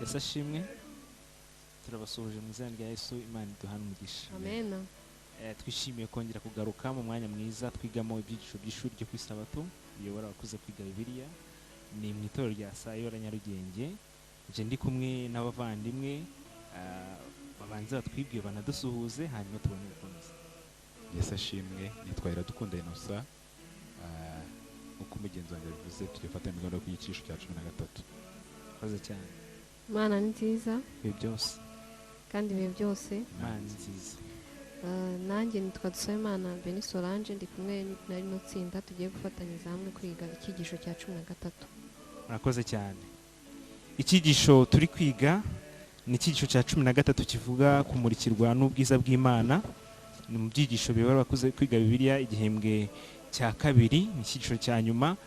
Yesu ashimwe. Turabasuhuje mu izina rya Yesu. Imana iduhane umugisha. Amen. Twishimiye kongera kugaruka mu mwanya mwiza twigamo ibyigisho by'ishuri ryo ku Isabato biyobora abakuze kwiga Bibiliya. Ni mu itorero rya Sayora Nyarugenge. Nje ndi kumwe n'abavandimwe, babanze batwibwiye, banadusuhuze, hanyuma tubone gukomeza. Yesu ashimwe. Nitwa Iradukunda Innocent. Nk'uko mugenzi wanjye yabivuze, tugiye gufata imigabane ku cyigisho cya 13. Murakoze cyane. Imana ni nziza. Ibihe byose. Kandi ibihe byose. Imana ni nziza. Nanjye nitwa Dusabimana Beni Solange, ndi kumwe na rino tsinda tugiye gufatanyiriza hamwe kwiga icyigisho cya 13. Murakoze cyane. Icyigisho turi kwiga ni icyigisho cya 13 kivuga kumurikirwa n'ubwiza bw'Imana. Ni mu byigisho biyobora abakuze kwiga Bibiliya, igihembwe cya kabiri. Ni icyigisho cya nyuma,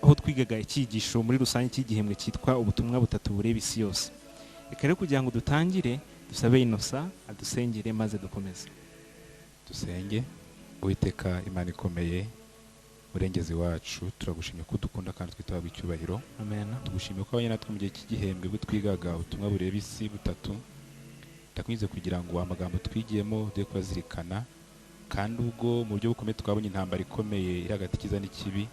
aho twigaga icyigisho muri rusange cy'igihembwe cyitwa ubutumwa butatu bureba isi yose. Reka rero kugira ngo dutangire, dusabe Innocent adusengere maze dukomeze. Dusenge. Uwiteka Imana ikomeye, murengezi wacu, turagushimye ko udukunda kandi twitabaga icyubahiro. Amen. Tugushimiye ko abanye natwe mu gihe cy'igihembwe ubwo twigaga ubutumwa bureba isi butatu. Ndakwinginze kugira ngo amagambo twigiyemo duhe kuyazirikana, kandi ubwo mu buryo bukomeye twabonye intambara ikomeye iri hagati y'icyiza n'ikibi,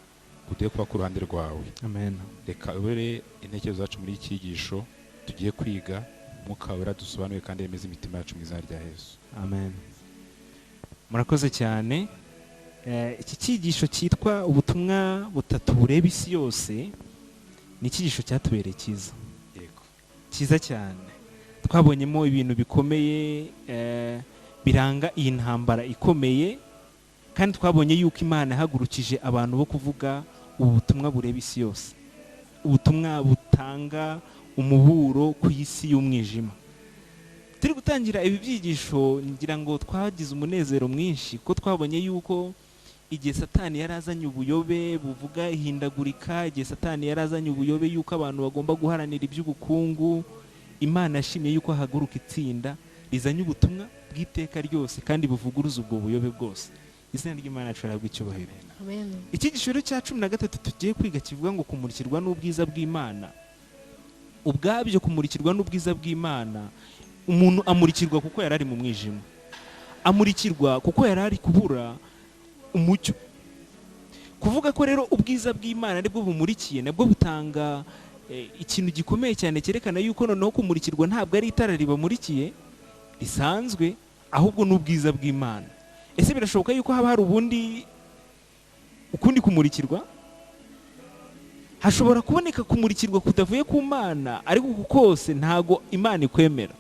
uduhe kuba ku ruhande rwawe. Amen. Reka uyobore intekerezo zacu muri iki cyigisho tugiye kwiga. Umwuka Wera dusobanuye kandi yemeze imitima yacu mu izina rya Yesu. Amen. Murakoze cyane. Iki cyigisho cyitwa ubutumwa butatu bureba isi yose ni icyigisho cyatubereye cyiza. Yego. Cyiza cyane. Twabonyemo ibintu bikomeye, biranga iyi ntambara ikomeye, kandi twabonye yuko Imana yahagurukije abantu bo kuvuga ubu butumwa bureba isi yose, ubutumwa butanga umuburo ku isi y'umwijima. Turi gutangira ibi byigisho, ngira ngo twagize umunezero mwinshi kuko twabonye yuko igihe Satani yari azanye ubuyobe buvuga ihindagurika, igihe Satani yari azanye ubuyobe yuko abantu bagomba guharanira iby'ubukungu, Imana yashimye yuko haguruka itsinda rizanye ubutumwa bw'iteka ryose kandi buvuguruza ubwo buyobe bwose. Izina ry'Imana yacu rihabwe icyubahiro. Amen. Icyigisho rero cya 13 tugiye kwiga kivuga ngo kumurikirwa n'ubwiza bw'Imana. Ubwabyo kumurikirwa n'ubwiza bw'Imana, umuntu amurikirwa kuko yari ari mu mwijima, amurikirwa kuko yari ari kubura umucyo. Kuvuga ko rero ubwiza bw'Imana aribwo bumurikiye, nabwo butanga ikintu gikomeye cyane cyerekana yuko noneho kumurikirwa ntabwo ari itara ribamurikiye risanzwe, ahubwo ni ubwiza bw'Imana. Ese birashoboka yuko haba hari ubundi ukundi kumurikirwa? Hashobora kuboneka kumurikirwa kudavuye ku Mana, ariko uku kose ntago Imana ikwemera.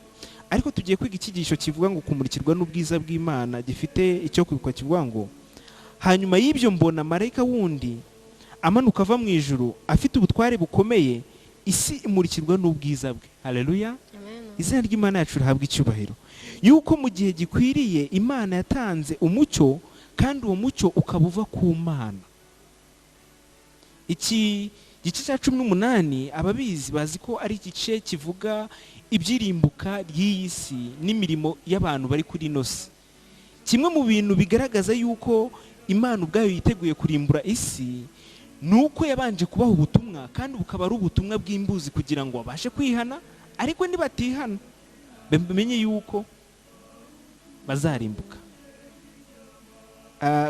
Ariko tugiye kwiga icyigisho kivuga ngo kumurikirwa n'ubwiza bw'Imana, gifite icyo kwibuka kivuga ngo: "Hanyuma y'ibyo mbona marayika wundi amanuka ava mu ijuru afite ubutware bukomeye, isi imurikirwa n'ubwiza bwe." Haleluya! Amen. Izina ry'Imana yacu rihabwa icyubahiro. Yuko mu gihe gikwiriye Imana yatanze umucyo, kandi uwo mucyo ukaba uva ku Mana. Iki gice cya 18, ababizi bazi ko ari igice kivuga ibyirimbuka ry'iyi si n'imirimo y'abantu bari kuri ino si. Kimwe mu bintu bigaragaza yuko Imana ubwayo yiteguye kurimbura isi ni uko yabanje kubaha ubutumwa, kandi bukaba ari ubutumwa bw'imbuzi kugira ngo babashe kwihana. Ariko nibatihana, bamenye yuko bazarimbuka.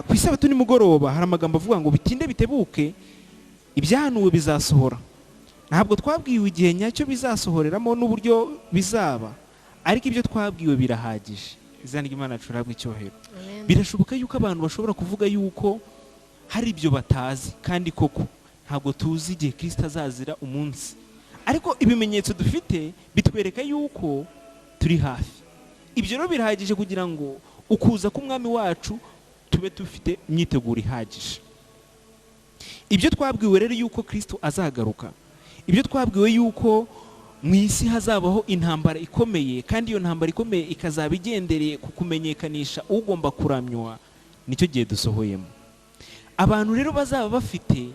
Ku Isabato nimugoroba hari amagambo avuga ngo bitinde bitebuke ibyahanuwe bizasohora. Ntabwo twabwiwe igihe nyacyo bizasohoreramo n'uburyo bizaba, ariko ibyo twabwiwe birahagije. Izina ry'Imana yacu rihabwe icyubahiro. Amen. Birashoboka yuko abantu bashobora kuvuga yuko hari ibyo batazi, kandi koko ntabwo tuzi igihe Kirisito azazira umunsi, ariko ibimenyetso dufite bitwereka yuko turi hafi. Ibyo rero birahagije kugira ngo ukuza k'Umwami wacu tube dufite imyiteguro ihagije. Ibyo twabwiwe rero yuko Kirisito azagaruka, ibyo twabwiwe yuko mu isi hazabaho intambara ikomeye, kandi iyo ntambara ikomeye ikazaba igendereye ku kumenyekanisha ugomba kuramywa, nicyo gihe dusohoyemo. Abantu rero bazaba bafite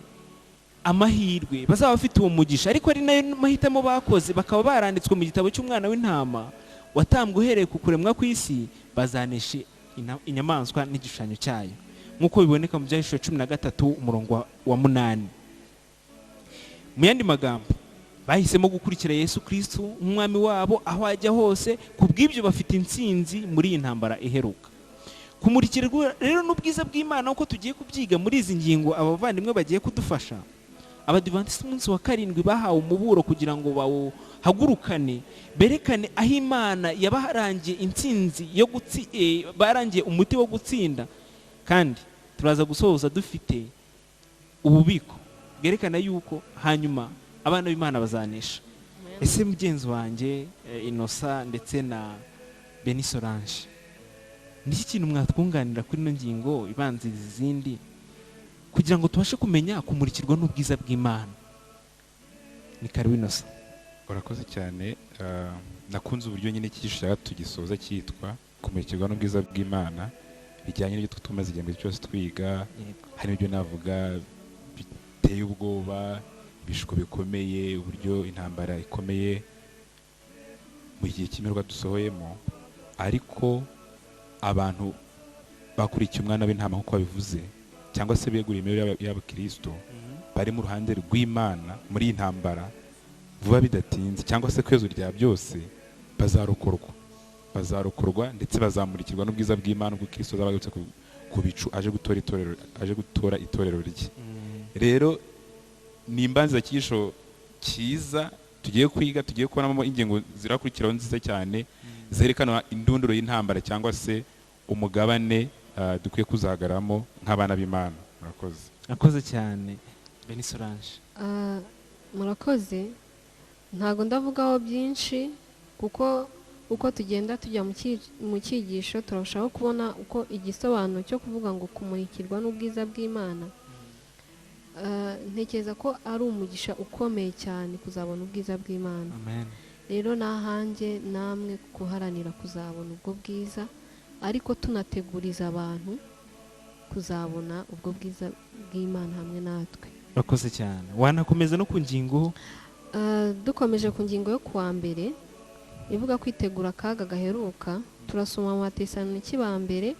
amahirwe, bazaba bafite uwo mugisha, ariko ari nayo mahitamo bakoze, bakaba baranditswe mu gitabo cy'Umwana w'Intama watambwe uhereye ku kuremwa kw'isi, bazanesha inyamaswa n'igishushanyo cyayo, nk'uko biboneka mu Byahishuwe 13 umurongo wa 8. Mu yandi magambo Bahisemo gukurikira Yesu Kristo nk'umwami wabo aho ajya hose. Ku bw'ibyo bafite intsinzi muri iyi ntambara iheruka. Kumurikirwa rero n'ubwiza bw'Imana, uko tugiye kubyiga muri izi ngingo abavandimwe bagiye kudufasha. Abadivantisiti umunsi wa karindwi bahawe umuburo kugira ngo bawuhagurukane, berekane aho Imana yabarangiye intsinzi yo barangiye umuti wo gutsinda. Kandi turaza gusoza dufite ububiko bwerekana yuko hanyuma abana b'Imana bazanesha. Ese mugenzi wanjye Innocent ndetse na Beni Solange, ni iki kintu mwatwunganira kuri ino ngingo ibanziriza izindi, kugira ngo tubashe kumenya kumurikirwa n'ubwiza bw'Imana? Ni karibu, Innocent. Urakoze cyane. Nakunze uburyo nyine icyigisho cya tugisoza cyitwa kumurikirwa n'ubwiza bw'Imana, bijyanye n'ibyo tumaze igihembwe cyose twiga. Harimo ibyo navuga biteye ubwoba, ibishuko bikomeye, uburyo intambara ikomeye mu gihe cy'imperuka dusohoyemo. Ariko abantu bakurikiye umwana w'intama nk'uko babivuze, cyangwa se beguriye imibereho y'abakristo bari mu ruhande rw'Imana muri iyi ntambara, vuba bidatinze cyangwa se ku iherezo rya byose bazarokorwa, bazarokorwa ndetse bazamurikirwa n'ubwiza bw'Imana ubwo Kristo azaba agarutse ku bicu aje gutora itorero, aje gutora itorero rye. Rero ni imbanzirizakigisho cyiza tugiye kwiga, tugiye kubonamo ingingo zirakurikiraho nziza cyane zerekana indunduro y'intambara cyangwa se umugabane dukwiye kuzahagararamo nk'abana b'Imana. Murakoze. Akoze cyane, Beni Solange. Murakoze. Ntabwo ndavugaho byinshi, kuko uko tugenda tujya mu cyigisho turarushaho kubona uko igisobanuro cyo kuvuga ngo kumurikirwa n'ubwiza bw'Imana. Ntekereza ko ari umugisha ukomeye cyane kuzabona ubwiza bw'Imana. Amen. Rero n'ahanjye namwe guharanira kuzabona ubwo bwiza, ariko tunateguriza abantu kuzabona ubwo bwiza bw'Imana hamwe natwe. Urakoze cyane. Wanakomeza no ku ngingo. Dukomeje ku ngingo yo kuwa mbere ivuga kwitegura akaga gaheruka, turasoma mu Batesaloniki ba mbere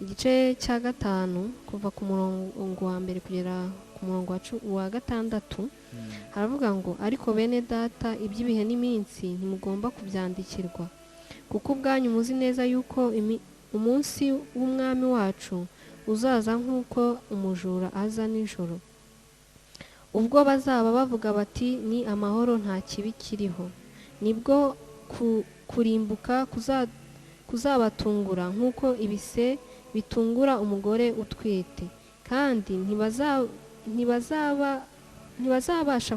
igice cya 5, kuva ku murongo wa mbere kugera ku murongo wa 6. Haravuga ngo: "Ariko bene data, iby'ibihe n'iminsi ntimugomba kubyandikirwa, kuko ubwanyu muzi neza yuko umunsi w'umwami wacu uzaza nk'uko umujura aza nijoro. Ubwo bazaba bavuga bati 'Ni amahoro, nta kibi kiriho,' nibwo kurimbuka kuzabatungura nk'uko ibise bitungura umugore utwite, kandi ntibazabasha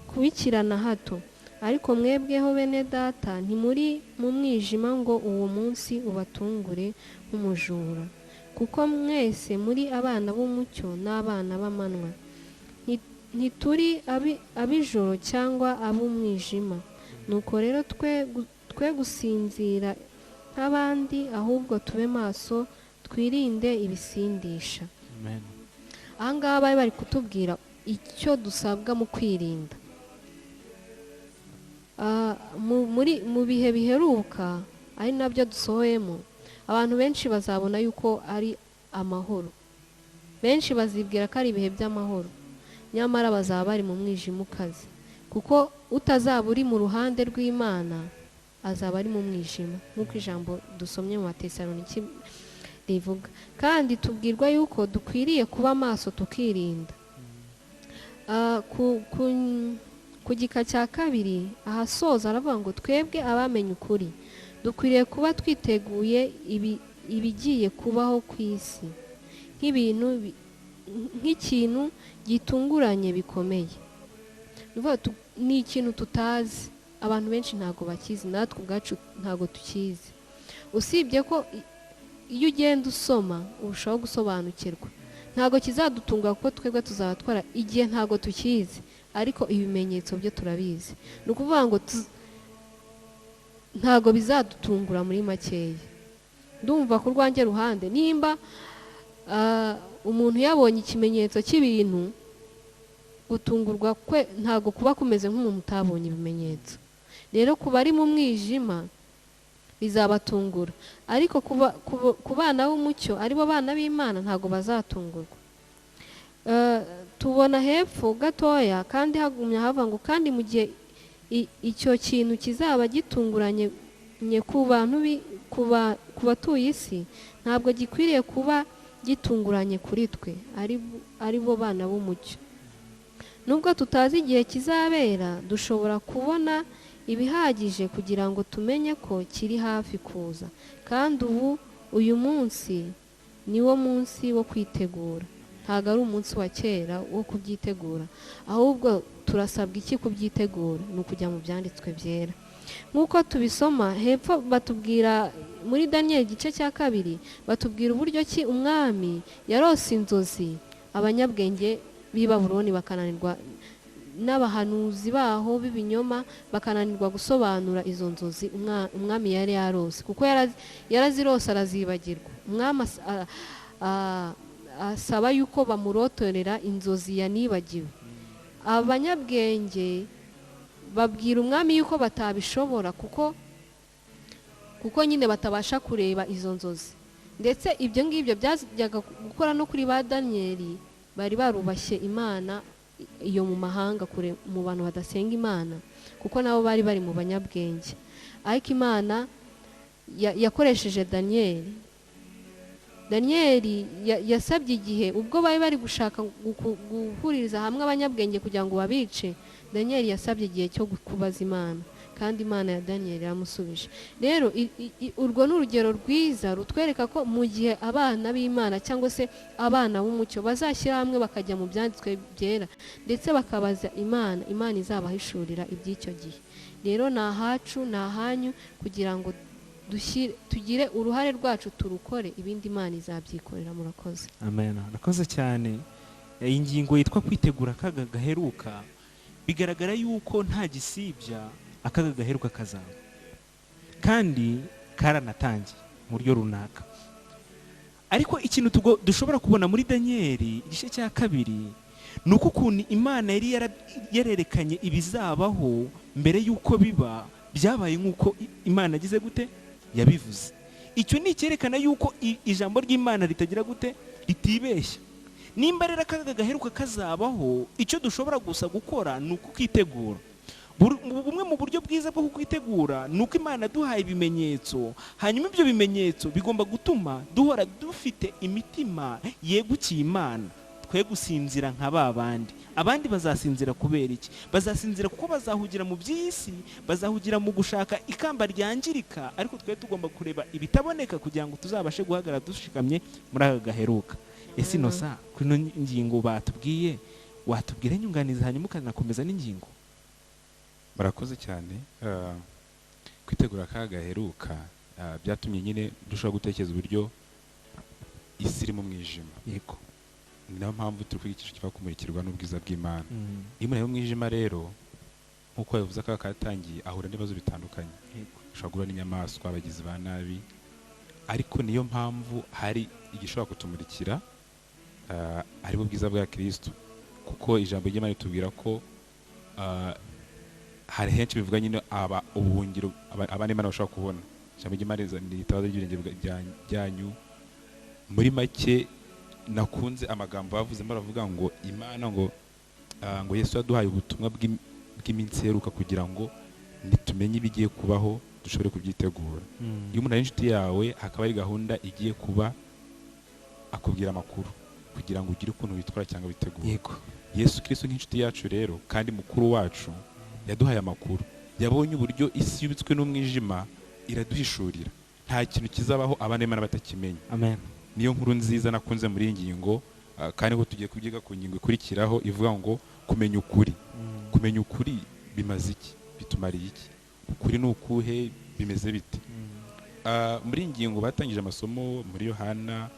kubikira na hato. Ariko mwebweho bene data, ntimuri mu mwijima ngo uwo munsi ubatungure nk'umujura, kuko mwese muri abana b'umucyo n'abana b'amanywa. Ntituri ab'ijoro cyangwa ab'umwijima. Nuko rero twe gusinzira nk'abandi, ahubwo tube maso, twirinde ibisindisha." Amen. Aha ngaha bari bari kutubwira icyo dusabwa mu kwirinda. Mu bihe biheruka, ari nabyo dusohoyemo, abantu benshi bazabona yuko ari amahoro. Benshi bazibwira ko ari ibihe by'amahoro, nyamara bazaba bari mu mwijima ukaze, kuko utazaba uri mu ruhande rw'Imana azaba ari mu mwijima, nk'uko ijambo dusomye mu Batesaloniki rivuga. Kandi tubwirwa yuko dukwiriye kuba maso tukirinda. Ku gika cya kabiri ahasoza aravuga ngo: "Twebwe abamenye ukuri dukwiriye kuba twiteguye ibigiye kubaho ku isi nk'ikintu gitunguranye bikomeye." Ni ukuvuga ni ikintu tutazi, abantu benshi ntabwo bakizi, natwe ubwacu ntabwo tukizi, usibye ko iyo ugenda usoma urushaho gusobanukirwa. Ntabwo kizadutunga kuko twebwe tuzaba twara igihe ntabwo tukizi, ariko ibimenyetso byo turabizi. Ni ukuvuga ngo ntabwo bizadutungura muri makeya. Ndumva ku rwanjye ruhande, nimba umuntu yabonye ikimenyetso cy'ibintu, gutungurwa kwe ntabwo kuba kumeze nk'umuntu utabonye ibimenyetso. Rero ku bari mu mwijima bizabatungura, ariko ku bana b'umucyo, aribo bana b'Imana, ntabwo bazatungurwa. Tubona hepfo gatoya kandi hagumya hava ngo kandi mu gihe icyo kintu kizaba gitunguranye nye ku bantu ku batuye isi, ntabwo gikwiriye kuba gitunguranye kuri twe ari bo bana b'umucyo. Nubwo tutazi igihe kizabera, dushobora kubona ibihagije kugira ngo tumenye ko kiri hafi kuza, kandi ubu uyu munsi ni wo munsi wo kwitegura. Ntabwo ari umunsi wa kera wo kubyitegura, ahubwo turasabwa iki kubyitegura? Ni ukujya mu byanditswe byera. Nk'uko tubisoma hepfo, batubwira muri Daniyeli igice cya 2, batubwira uburyo ki umwami yarose inzozi, abanyabwenge b'i Babuloni bakananirwa, n'abahanuzi baho b'ibinyoma bakananirwa gusobanura izo nzozi umwami yari yarose, kuko yarazirose arazibagirwa. Umwami asaba yuko bamurotorera inzozi yanibagiwe. Abanyabwenge babwira umwami yuko batabishobora, kuko nyine batabasha kureba izo nzozi. Ndetse ibyo ngibyo byajyaga gukora no kuri ba Daniyeli bari barubashye Imana iyo mu mahanga kure, mu bantu badasenga Imana, kuko nabo bari bari mu banyabwenge. Ariko Imana yakoresheje Daniyeli. Daniyeli yasabye igihe ubwo bari bari gushaka guhuririza hamwe abanyabwenge kugira ngo babice, Daniyeli yasabye igihe cyo kubaza Imana, kandi Imana ya Daniyeli yaramusubije. Rero urwo ni urugero rwiza rutwereka ko mu gihe abana b'Imana cyangwa se abana b'umucyo bazashyira hamwe bakajya mu byanditswe byera ndetse bakabaza Imana, Imana izabahishurira iby'icyo gihe. Rero ni ahacu, ni ahanyu kugira ngo tugire uruhare rwacu turukore, ibindi Imana izabyikorera. Murakoze. Amen. Murakoze cyane. Iyi ngingo yitwa kwitegura akaga gaheruka, bigaragara yuko nta gisibya akaga gaheruka kazaba, kandi karanatangiye mu buryo runaka. Ariko ikintu dushobora kubona muri Daniyeli igice cya 2 ni uko ukuntu Imana yari yarerekanye ibizabaho mbere y'uko biba, byabaye nk'uko Imana yagize gute yabivuze. Icyo ni icyerekana yuko ijambo ry'Imana ritagira gute, ritibeshya. Nimba rero akaga gaheruka kazabaho, icyo dushobora gusa gukora ni ukukitegura. Bumwe mu buryo bwiza bwo kukwitegura ni uko Imana yaduhaye ibimenyetso, hanyuma ibyo bimenyetso bigomba gutuma duhora dufite imitima yegukiye Imana, twe gusinzira nka ba bandi. Abandi bazasinzira kubera iki? Bazasinzira kuko bazahugira mu by'isi, bazahugira mu gushaka ikamba ryangirika, ariko twe tugomba kureba ibitaboneka kugira ngo tuzabashe guhagarara dushikamye muri aka gaheruka. Ese Inosa, kuri ino ngingo batubwiye, watubwira inyunganizi hanyuma ukanakomeza n'ingingo? Murakoze cyane. Kwitegura akaga gaheruka byatumye nyine dushobora gutekereza uburyo isi iri mu mwijima. Yego. Ni nayo mpamvu turi kwiga icyiciro kiva kumurikirwa n'ubwiza bw'Imana. Iyo umuntu ari mu mwijima rero, nk'uko yabivuze akaga katangiye, ahura n'ibibazo bitandukanye. Yego. Ashobora guhura n'inyamaswa, abagizi ba nabi, ariko niyo mpamvu hari igishobora kutumurikira, ari bwo bwiza bwa Kristo. Kuko ijambo ry'Imana ritubwira ko hari henshi bivuga nyine aba ubuhungiro abana Imana bashobora kubona. Ijambo ry'Imana ni itabaza ry'ibirenge byanyu. Muri make nakunze amagambo bavuzemo, baravuga ngo Imana ngo Yesu yaduhaye ubutumwa bw'iminsi iheruka kugira ngo nitumenye ibigiye kubaho dushobore kubyitegura. Iyo umuntu ari inshuti yawe hakaba hari gahunda igiye kuba, akubwira amakuru kugira ngo ugire ukuntu witwara cyangwa witegura. Yego. Yesu Kristo nk'inshuti yacu rero kandi mukuru wacu yaduhaye amakuru, yabonye uburyo isi yubitswe n'umwijima iraduhishurira. Nta kintu kizabaho abana b'Imana batakimenya. Amen. Niyo nkuru nziza nakunze muri iyi ngingo, kandi ko tugiye kubyiga ku ngingo ikurikiraho ivuga ngo kumenya ukuri. Kumenya ukuri bimaze iki? Bitumariye iki? Ukuri ni ukuhe? Bimeze bite? Muri iyi ngingo batangije amasomo muri Yohana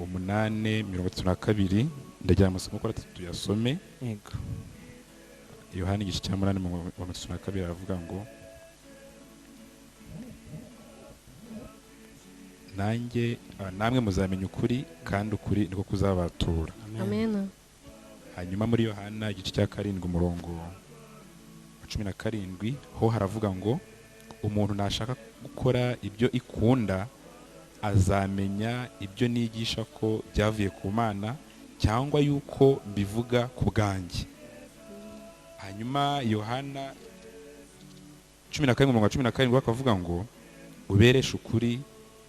8:32, ndagira amasomo ko atatu tuyasome. Yego. Yohana igice cya 8:32 aravuga ngo nanjye namwe muzamenya ukuri kandi ukuri niko kuzabatura. Amen. Hanyuma muri Yohana igice cya 7 umurongo wa 17 ho haravuga ngo umuntu nashaka gukora ibyo ikunda azamenya ibyo nigisha ko byavuye ku Mana cyangwa yuko mbivuga ku bwanjye. Hanyuma Yohana 17:17 bakavuga ngo ubereshe ukuri,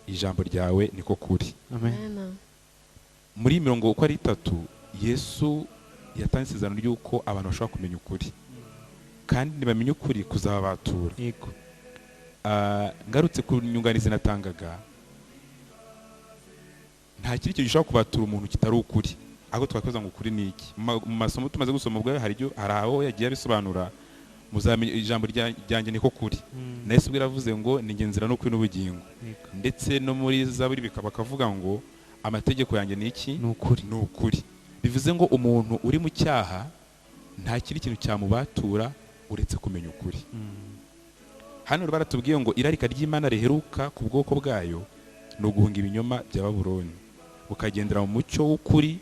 ijambo ryawe niko kuri. Amen. Amen. Muri iyi mirongo uko ari itatu, Yesu yatanze isezerano ry'uko abantu bashobora kumenya ukuri, kandi nibamenya ukuri kuzababatura. Yego. Ngarutse ku nyunganizi natangaga, nta kindi kintu gishobora kubatura umuntu kitari ukuri. Ahubwo twakwibaza ngo ukuri ni iki? Mu masomo tumaze gusoma ubwayo hari aho yagiye abisobanura: muzamenya ijambo ryanjye niko kuri. Na Yesu ubwe yaravuze ngo ni njye nzira n'ukuri n'ubugingo. Yego. Ndetse no muri Zaburi bikaba bakavuga ngo amategeko yanjye ni iki? Ni ukuri. Ni ukuri. Bivuze ngo umuntu uri mu cyaha nta kindi kintu cyamubatura uretse kumenya ukuri. Hano rero baratubwiye ngo irarika ry'Imana riheruka ku bwoko bwayo ni uguhunga ibinyoma bya Babuloni, bukagendera mu mucyo w'ukuri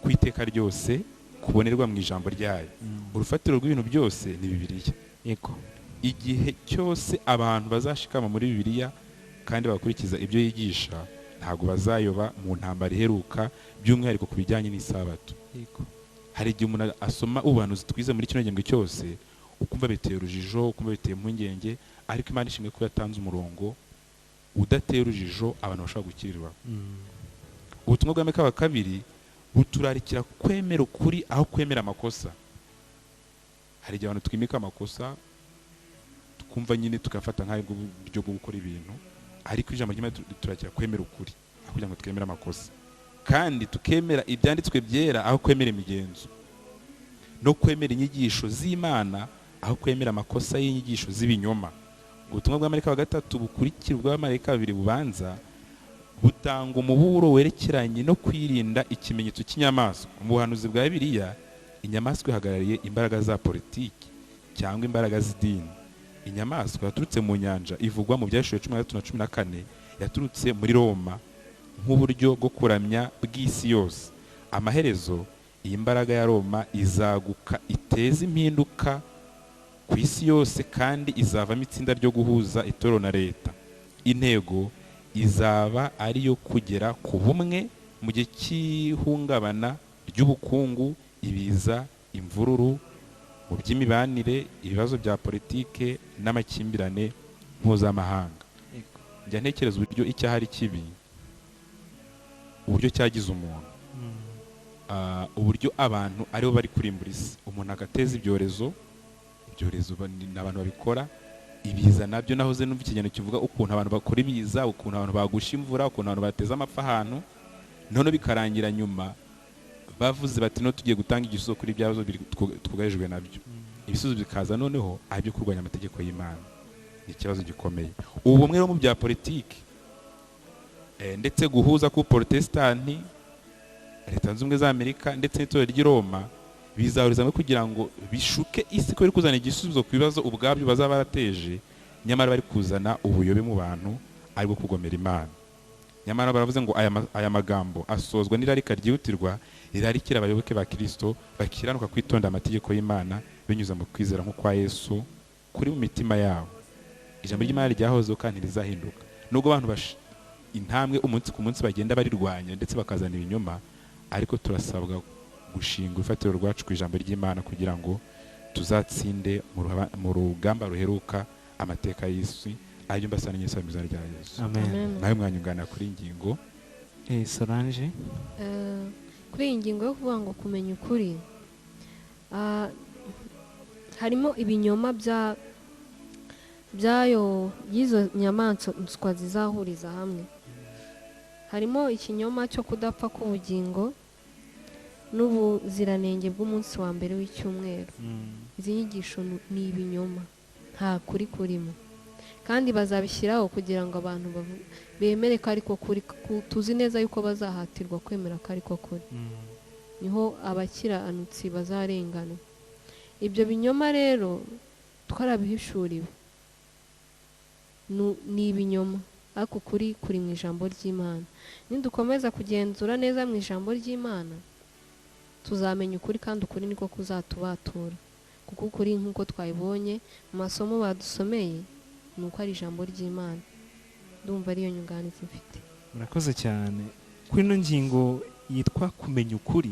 ku iteka ryose kubonerwa mu ijambo ryayo. Urufatiro rw'ibintu byose ni Bibiliya. Yego. Igihe cyose abantu bazashikama muri Bibiliya kandi bakurikiza ibyo yigisha, ntabwo bazayoba mu ntambara iheruka, by'umwihariko ku bijyanye n'isabato. Yego. Hari igihe umuntu asoma ubuhanuzi twize muri kino gihembwe cyose, ukumva biteye urujijo, ukumva biteye impungenge, ariko Imana ishimwe ko yatanze umurongo udatera urujijo abantu bashobora gukirirwa. Ubutumwa bwa Mika wa kabiri buturarikira kwemera ukuri aho kwemera amakosa. Hari igihe abantu twimika amakosa, tukumva nyine tugafata nk'aribwo buryo bwo gukora ibintu, ariko ijambo ry'Imana riturakira kwemera ukuri aho kugira ngo twemere amakosa, kandi tukemera ibyanditswe byera aho kwemera imigenzo, no kwemera inyigisho z'Imana aho kwemera amakosa y'inyigisho z'ibinyoma. Ubutumwa bwa Marayika wa gatatu bukurikira ubwa marayika babiri bubanza butanga umuburo werekeranye no kwirinda ikimenyetso cy'inyamaswa. Mu buhanuzi bwa Bibiliya, inyamaswa ihagarariye imbaraga za politiki cyangwa imbaraga z'idini. Inyamaswa yaturutse mu nyanja ivugwa mu Byahishuwe 13 na 14 yaturutse muri Roma nk'uburyo bwo kuramya bw'isi yose. Amaherezo iyi mbaraga ya Roma izaguka iteze impinduka ku isi yose, kandi izavamo itsinda ryo guhuza itorero na leta. Intego izaba ari iyo kugera ku bumwe mu gihe cy'ihungabana ry'ubukungu, ibiza, imvururu mu by'imibanire, ibibazo bya politike n'amakimbirane mpuzamahanga. Yego. Njya ntekereza uburyo icyaha ari kibi, uburyo cyagize umuntu, uburyo abantu aribo bari kurimbura isi. Umuntu agateza ibyorezo, ibyorezo ni abantu babikora, ibiza nabyo. Nahoze numva ikiganiro kivuga ukuntu abantu bakora ibiza, ukuntu abantu bagusha imvura, ukuntu abantu bateza amapfa ahantu, none bikarangira nyuma bavuze bati no tugiye gutanga igisubizo kuri bya bibazo twugarijwe nabyo. Ibisubizo bikaza noneho ari ibyo kurwanya amategeko y'Imana. Ni ikibazo gikomeye. Ubu bumwe rero mu bya politiki, ndetse guhuza ku Protesitanti, Leta Zunze Ubumwe za Amerika ndetse n'itorero ry'i Roma bizahuriza hamwe kugira ngo bishuke isi ko bari kuzana igisubizo ku bibazo ubwabyo bazaba barateje, nyamara bari kuzana ubuyobe mu bantu, aribwo kugomera Imana. Nyamara baravuze ngo aya magambo asozwa n'irarika ryihutirwa rirarikira abayoboke ba Kristo bakiranuka kwitonda amategeko y'Imana binyuze mu kwizera nk'ukwa Yesu kuri mu mitima yabo. Ijambo ry'Imana ryahozeho kandi ntirizahinduka, nubwo abantu intambwe umunsi ku munsi bagenda barirwanya ndetse bakazana ibinyoma, ariko turasabwa gushinga urufatiro rwacu ku ijambo ry'Imana kugira ngo tuzatsinde mu rugamba ruheruka amateka y'isi. Aribyo mbasana Yesu mu izina rya Yesu. Amen. Amen. Nawe mwanyunganira kuri iyi ngingo. Solange. Kuri iyi ngingo yo kuvuga ngo kumenya ukuri, harimo ibinyoma byayo by'izo nyamaswa zizahuriza hamwe. Harimo ikinyoma cyo kudapfa k'ubugingo n'ubuziranenge bw'umunsi wa mbere w'icyumweru. Izi nyigisho ni ibinyoma, nta kuri kurimo, kandi bazabishyiraho kugira ngo abantu bemere ko ariko kuri. Tuzi neza yuko bazahatirwa kwemera ko ariko kuri. Niho abakiranutsi bazarengana. Ibyo binyoma rero twarabihishuriwe, ni ibinyoma, ariko ukuri kuri mu ijambo ry'Imana. Nidukomeza kugenzura neza mu ijambo ry'Imana, tuzamenya ukuri, kandi ukuri niko kuzatubatura, kuko ukuri nk'uko twabibonye mu masomo badusomeye ni uko ari ijambo ry'Imana. Ndumva ariyo nyunganizi mfite. Murakoze cyane kuri ino ngingo. yitwa kumenya ukuri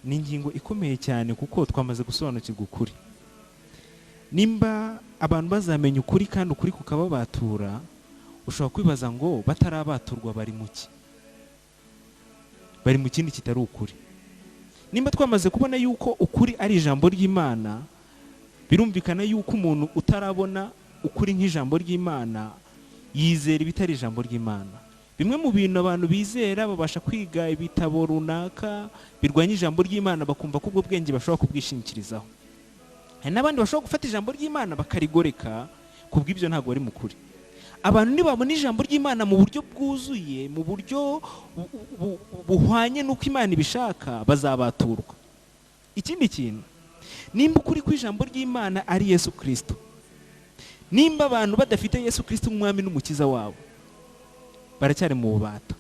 ni ingingo ikomeye cyane, kuko twamaze gusobanukirwa ukuri. Nimba abantu bazamenya ukuri kandi ukuri kukababatura, ushobora kwibaza ngo batarabaturwa bari mu ki? Bari mu kindi kitari ukuri. Nimba twamaze kubona yuko ukuri ari ijambo ry'Imana, birumvikana yuko umuntu utarabona ukuri nk'ijambo ry'Imana yizera ibitari ijambo ry'Imana. Bimwe mu bintu abantu bizera, babasha kwiga ibitabo runaka birwanya ijambo ry'Imana, bakumva ko ubwo bwenge bashobora kubwishingikirizaho. Hari n'abandi bashobora gufata ijambo ry'Imana bakarigoreka. Ku bw'ibyo ntabwo bari mu kuri. Abantu nibabona ijambo ry'Imana mu buryo bwuzuye, mu buryo buhwanye n'uko Imana ibishaka, bazabaturwa. Ikindi kintu, nimba ukuri kw'ijambo ry'Imana ari Yesu Kirisito, nimba abantu badafite Yesu Kirisito nk'umwami n'umukiza wabo, baracyari mu bubata.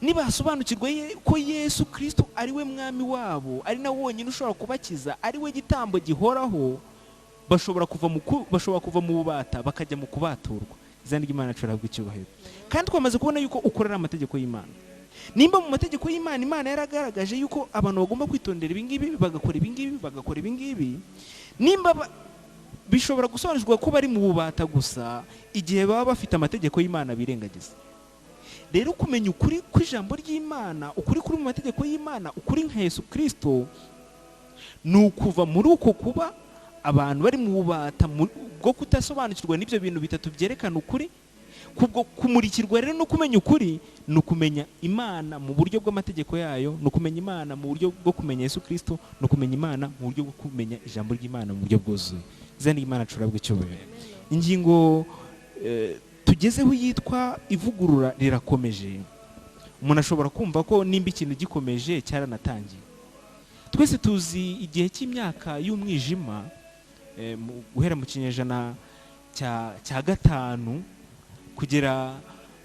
Nibasobanukirwa ko Yesu Kirisito ari we mwami wabo, ari nawe wonyine ushobora kubakiza, ari we gitambo gihoraho, bashobora kuva mu bubata bakajya mu kubaturwa. Izina ry'Imana rihabwe icyubahiro. Kandi twamaze kubona yuko ukorera amategeko y'Imana. Nimba mu mategeko y'Imana Imana yaragaragaje yuko abantu bagomba kwitondera ibingibi, bagakora ibingibi, bagakora ibingibi, nimba bishobora gusobanukirwa ko bari mu bubata gusa igihe baba bafite amategeko y'Imana birengagiza. Rero kumenya ukuri kw'ijambo ry'Imana, ukuri kuri mu mategeko y'Imana, ukuri nka Yesu Kirisito, ni ukuva muri uko kuba abantu bari mu bubata bwo kudasobanukirwa n'ibyo bintu bitatu byerekana ukuri. Kubwo kumurikirwa rero no kumenya ukuri, ni ukumenya Imana mu buryo bw'amategeko yayo, ni ukumenya Imana mu buryo bwo kumenya Yesu Kirisito, ni ukumenya Imana mu buryo bwo kumenya ijambo ry'Imana mu buryo bwuzuye. Izina ry'Imana rihabwe icyubahiro. Ingingo tugezeho yitwa ivugurura rirakomeje. Umuntu ashobora kumva ko nimba ikintu gikomeje cyaranatangiye. Twese tuzi igihe cy'imyaka y'umwijima, guhera mu kinyejana cya 5 kugera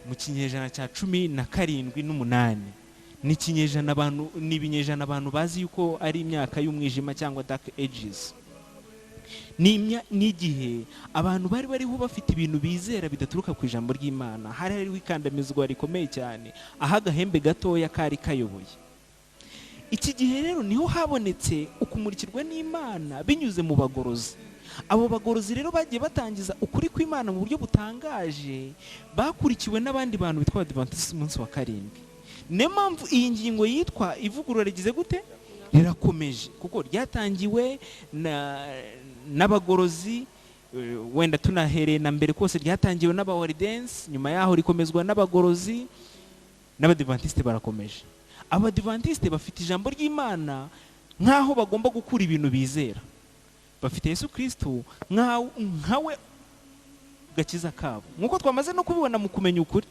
mu kinyejana cya 17 n'umunani. Ni ikinyejana abantu, ni ibinyejana abantu bazi yuko ari imyaka y'umwijima cyangwa dark ages. Ni igihe abantu bari bariho bafite ibintu bizera bidaturuka ku ijambo ry'Imana. Hari hariho ikandamizwa rikomeye cyane, aho agahembe gatoya kari kayoboye. Iki gihe rero niho habonetse ukumurikirwa n'Imana binyuze mu bagorozi. Abo bagorozi rero bagiye batangiza ukuri kw'Imana mu buryo butangaje, bakurikiwe n'abandi bantu bitwa Abadivantisiti umunsi wa karindwi. Niyo mpamvu iyi ngingo yitwa ivugurura rigize gute? Rirakomeje, kuko ryatangiwe n'abagorozi. Wenda tunahereye na mbere kose ryatangiwe n'abawaridensi, nyuma yaho rikomezwa n'abagorozi n'Abadivantisite. Barakomeje. Abadivantisite bafite ijambo ry'Imana nk'aho bagomba gukura ibintu bizera, bafite Yesu Kristo nkawe gakiza kabo, nk'uko twamaze no kubibona mu kumenya ukuri.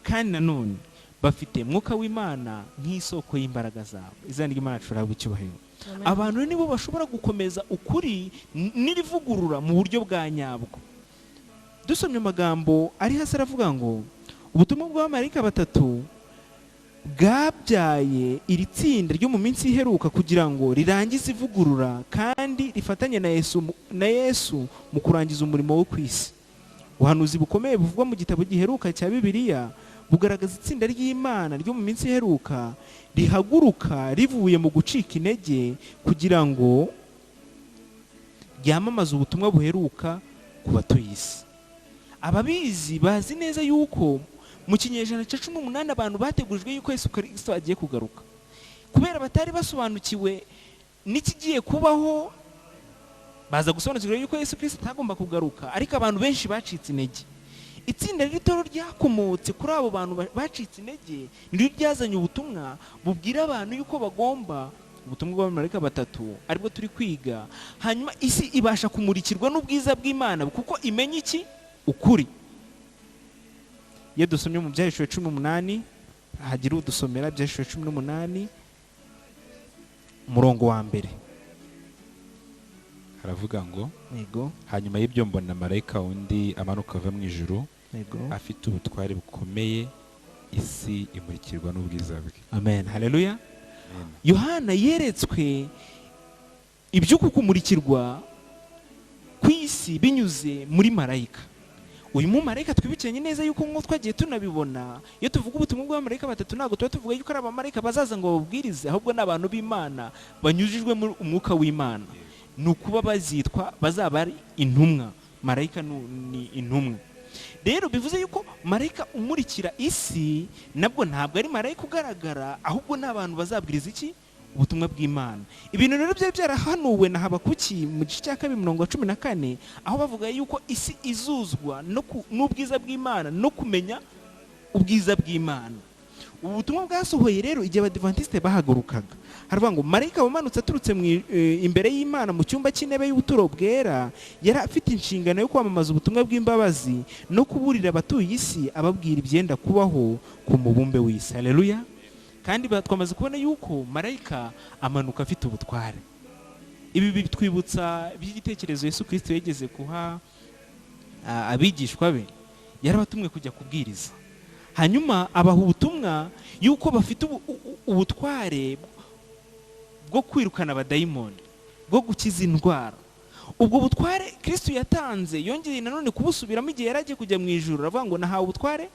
Kandi nanone bafite Mwuka w'Imana nk'isoko y'imbaraga zabo. Izina ry'Imana rihabwe icyubahiro. Amen. Abantu nibo bashobora gukomeza ukuri n'irivugurura mu buryo bwa nyabwo. Dusomye amagambo ari hasi, aravuga ngo ubutumwa bw'abamarayika batatu bwabyaye iri tsinda ryo mu minsi iheruka kugira ngo rirangize ivugurura kandi rifatanye na Yesu mu kurangiza umurimo wo ku isi. Ubuhanuzi bukomeye buvugwa mu gitabo giheruka cya Bibiliya bugaragaza itsinda ry'Imana ryo mu minsi iheruka rihaguruka rivuye mu gucika intege kugira ngo ryamamaze ubutumwa buheruka ku batuye isi. Ababizi bazi neza yuko mu kinyejana cya 18 abantu bategurijwe yuko Yesu Kirisito agiye kugaruka. Kubera batari basobanukiwe n'ikigiye kubaho, baza gusobanukirwa yuko Yesu Kirisito atagomba kugaruka, ariko abantu benshi bacitse intege. Itsinda rito ryakomotse kuri abo bantu bacitse intege niryo ryazanye ubutumwa bubwira abantu yuko bagomba, ubutumwa bw'abamarayika batatu aribwo turi kwiga. Hanyuma isi ibasha kumurikirwa n'ubwiza bw'Imana kuko imenya iki? Ukuri. Iyo dusomye mu Byahishuwe 18, hagira udusomera Ibyahishuwe 18 umurongo wa 1. Haravuga ngo: Yego. Hanyuma y'ibyo mbona marayika undi amanuka ava mu ijuru, afite ubutware bukomeye, isi imurikirwa n'ubwiza bwe. Amen, haleluya. Amen. Yohana yeretswe iby'uku kumurikirwa ku isi binyuze muri marayika. Uyu mumarayika twibukiranye neza yuko nk'uko twagiye tunabibona, iyo tuvuga ubutumwa bw'abamarayika batatu ntabwo tuba tuvuga yuko ari abamarayika bazaza ngo babubwirize, ahubwo ni abantu b'Imana banyujijwe muri umwuka w'Imana. Ni ukuba bazitwa bazaba ari intumwa. Marayika ni intumwa. Rero bivuze yuko marayika umurikira isi nabwo ntabwo ari marayika ugaragara, ahubwo ni abantu bazabwiriza iki? Ubutumwa bw'Imana. Ibintu rero byari byarahanuwe na Habakuki mu gice cya 2 umurongo wa 14, aho bavuga yuko isi izuzwa n'ubwiza bw'Imana no kumenya ubwiza bw'Imana. Ubu butumwa bwasohoye rero igihe Abadivantisite bahagurukaga. Haravuga ngo marayika wamanutse aturutse imbere y'Imana mu cyumba cy'intebe y'ubuturo bwera, yari afite inshingano yo kwamamaza ubutumwa bw'imbabazi no kuburira abatuye isi, ababwira ibyenda kubaho ku mubumbe w'isi. Haleluya! Kandi twamaze kubona yuko marayika amanuka afite ubutware. Ibi bitwibutsa by'igitekerezo Yesu Kristo yigeze guha abigishwa be. Yarabatumwe kujya kubwiriza, hanyuma abaha ubutumwa yuko bafite ubutware bwo kwirukana abadayimoni, bwo gukiza indwara. Ubwo butware Kristo yatanze yongeye nanone kubusubiramo igihe yari agiye kujya mu ijuru, aravuga ngo nahawe ubutware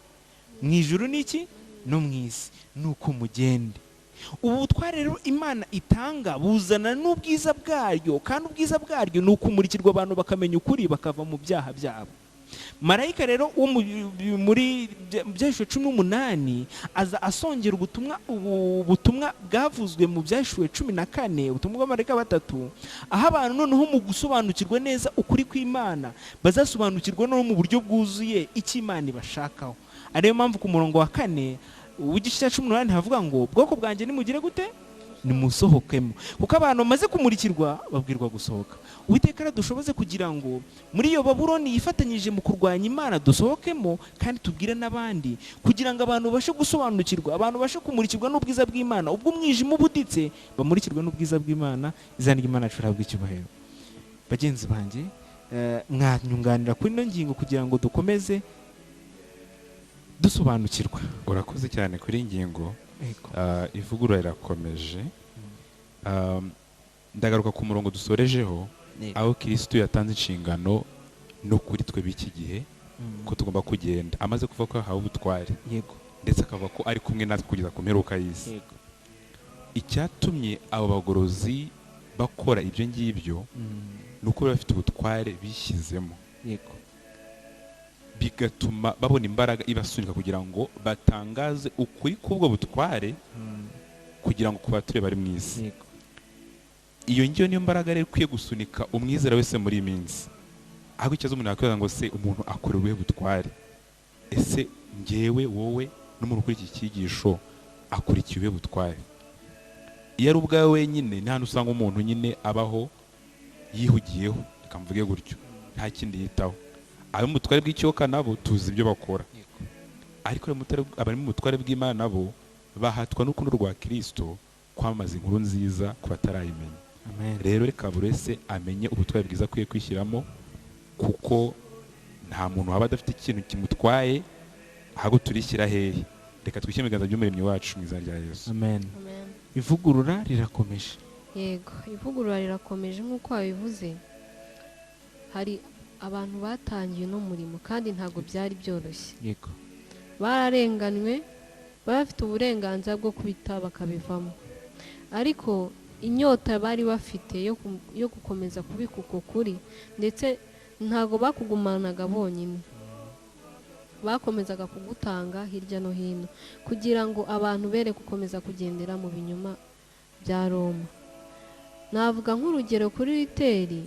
mu ijuru n'iki no mu isi, nuko mugende. Ubu butware rero Imana itanga buzana n'ubwiza bwaryo, kandi ubwiza bwaryo ni ukumurikirwa abantu bakamenya ukuri, bakava mu byaha byabo. Marayika rero wo muri Byahishuwe 18 aza asongera ubutumwa, ubu butumwa bwavuzwe mu Byahishuwe 14, ubutumwa bw'abamarayika batatu, aho abantu noneho mu gusobanukirwa neza ukuri kw'Imana bazasobanukirwa noneho mu buryo bwuzuye icyo Imana ibashakaho. Ariyo mpamvu ku murongo wa 4 w'igice cya 18 havuga ngo bwoko bwanjye nimugire gute? Nimusohokemo. Kuko abantu bamaze kumurikirwa babwirwa gusohoka. Uwiteka aradushoboze kugira ngo muri iyo Babuloni yifatanyije mu kurwanya Imana dusohokemo, kandi tubwire n'abandi, kugira ngo abantu babashe gusobanukirwa, abantu babashe kumurikirwa n'ubwiza bw'Imana. Ubwo umwijima ubuditse bamurikirwe n'ubwiza bw'Imana. Izina ry'Imana yacu rihabwe icyubahiro. Bagenzi banjye, mwanyunganira kuri ino ngingo kugira ngo dukomeze dusobanukirwa. Urakoze cyane kuri iyi ngingo. Ivugurura rirakomeje. Ndagaruka ku murongo dusorejeho, aho Kristo yatanze inshingano no kuri twe b'iki gihe ko tugomba kugenda, amaze kuvuga ko yahawe ubutware, ndetse akavuga ko ari kumwe natwe kugeza ku mperuka y'isi. Icyatumye abo bagorozi bakora ibyo ngibyo ni uko bari bafite ubutware bishyizemo, bigatuma babona imbaraga ibasunika kugira ngo batangaze ukuri k'ubwo butware, kugira ngo ku baturage bari mu isi. Iyo ngiyo niyo mbaraga rero ikwiye gusunika umwizera wese muri iyi minsi. Ahubwo ikibazo umuntu yakwibaza ngo se umuntu akora ubuhe butware? Ese njyewe, wowe n'umuntu ukuri iki cyigisho akurikiye ubuhe butware? Iyo ari ubwawe wenyine, ni hano usanga umuntu nyine abaho yihugiyeho, reka mvuge gutyo, nta kindi yitaho. Abari mu butware bw'icyoka nabo tuzi ibyo bakora, ariko abari mu butware bw'Imana nabo bahatwa n'urukundo rwa Kristo kwamamaza inkuru nziza ku batarayimenya. Rero reka buri wese amenye ubutware bwiza akwiye kwishyiramo, kuko nta muntu waba adafite ikintu kimutwaye. Ahubwo turishyira hehe? Reka twishyire mu biganza by'umuremyi wacu mu izina rya Yesu. Amen. Amen. Ivugurura rirakomeje. Yego, ivugurura rirakomeje nk'uko wabivuze. Hari abantu batangiye uno murimo kandi ntabwo byari byoroshye. Bararenganywe, bari bafite uburenganzira bwo kubita bakabivamo, ariko inyota bari bafite yo gukomeza kubika uko kuri, ndetse ntabwo bakugumanaga bonyine, bakomezaga kugutanga hirya no hino kugira ngo abantu bere gukomeza kugendera mu binyoma bya Roma. Navuga nk'urugero kuri Luteri.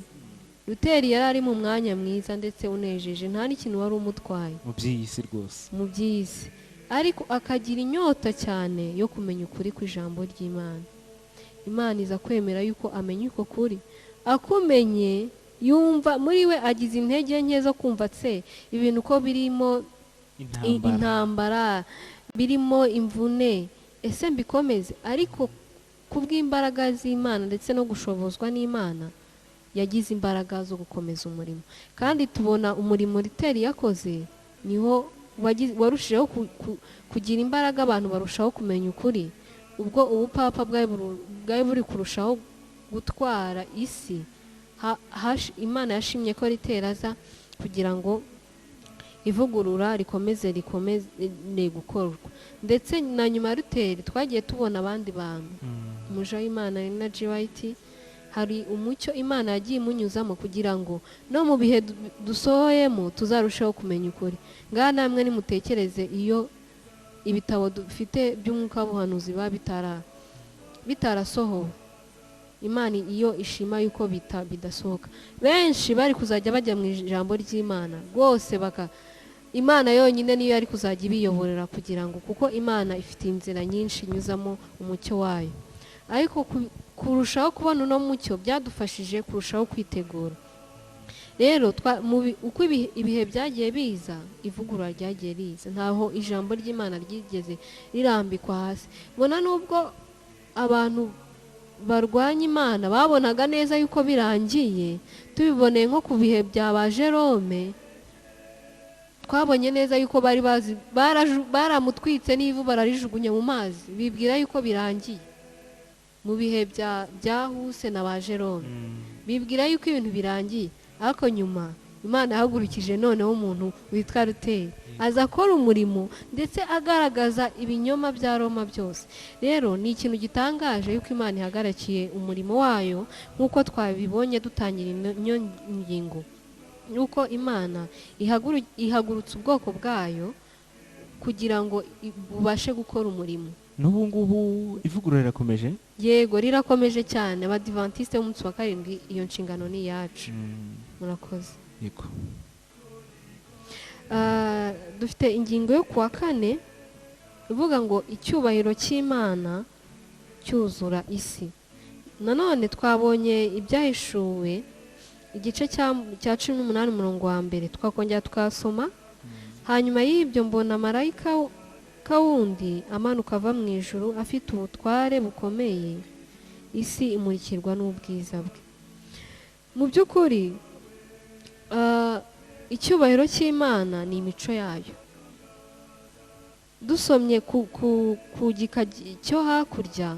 Luteri yari ari mu mwanya mwiza ndetse unejeje, nta n'ikintu wari umutwaye mu by'iyi si rwose, mu by'iyi si, ariko akagira inyota cyane yo kumenya ukuri kw'ijambo ry'Imana. Imana iza kwemera yuko amenya uko kuri. Akumenye yumva muri we agize intege nke zo kumva tse ibintu ko birimo intambara, birimo imvune, ese mbikomeze? Ariko kubw'imbaraga z'Imana ndetse no gushobozwa n'Imana, yagize imbaraga zo gukomeza umurimo. Kandi tubona umurimo Luteri yakoze niho warushijeho kugira imbaraga, abantu barushaho kumenya ukuri. Ubwo ubupapa bwari buri kurushaho gutwara isi, Imana yashimye ko Luteri aza kugira ngo Ivugurura rikomeze gukorwa. Ndetse na nyuma ya Luteri twagiye tubona abandi bantu, umuja w'Imana na G. White, hari umucyo Imana yagiye imunyuzamo kugira ngo no mu bihe dusohoyemo tuzarusheho kumenya ukuri. Ngaha namwe nimutekereze iyo ibitabo dufite by'umwuka w'ubuhanuzi biba bitarasohowe, Imana iyo ishima yuko bidasohoka, benshi bari kuzajya bajya mu ijambo ry'Imana rwose, baka Imana yonyine niyo yari kuzajya ibiyoborera, kugira ngo, kuko Imana ifite inzira nyinshi inyuzamo umucyo wayo. Ariko kurushaho kubona uno mucyo byadufashije kurushaho kwitegura. Rero uko ibihe byagiye biza, ivugurura ryagiye riza, ntaho ijambo ry'Imana ryigeze rirambikwa hasi. Mbona nubwo abantu barwanya Imana babonaga neza yuko birangiye, tubiboneye nko ku bihe bya ba Jerome, twabonye neza yuko bari bazi baramutwitse n'ivu bararijugunya mu mazi, bibwira yuko birangiye. Mu bihe bya Huse na ba Jerome bibwira yuko ibintu birangiye, ariko nyuma Imana yahagurukije noneho umuntu witwa Luteri, aza akora umurimo ndetse agaragaza ibinyoma bya Roma byose. Rero ni ikintu gitangaje yuko Imana ihagarakiye umurimo wayo, nk'uko twabibonye dutangira ino ngingo, yuko Imana ihagurutse ubwoko bwayo kugira ngo bubashe gukora umurimo. N'ubu ngubu ivugurura rirakomeje? Yego, rirakomeje cyane. Abadivantiste b'umunsi wa karindwi, iyo nshingano ni iyacu. Murakoze. Yego. Dufite ingingo yo kuwa kane ivuga ngo icyubahiro cy'Imana cyuzura isi. Nanone twabonye ibyahishuwe igice cya 18 umurongo wa mbere, twakongera twasoma. Hanyuma y'ibyo mbona marayika wundi amanuka ava mu ijuru afite ubutware bukomeye, isi imurikirwa n'ubwiza bwe. Mu by'ukuri icyubahiro cy'Imana ni imico yayo. Dusomye ku gika cyo hakurya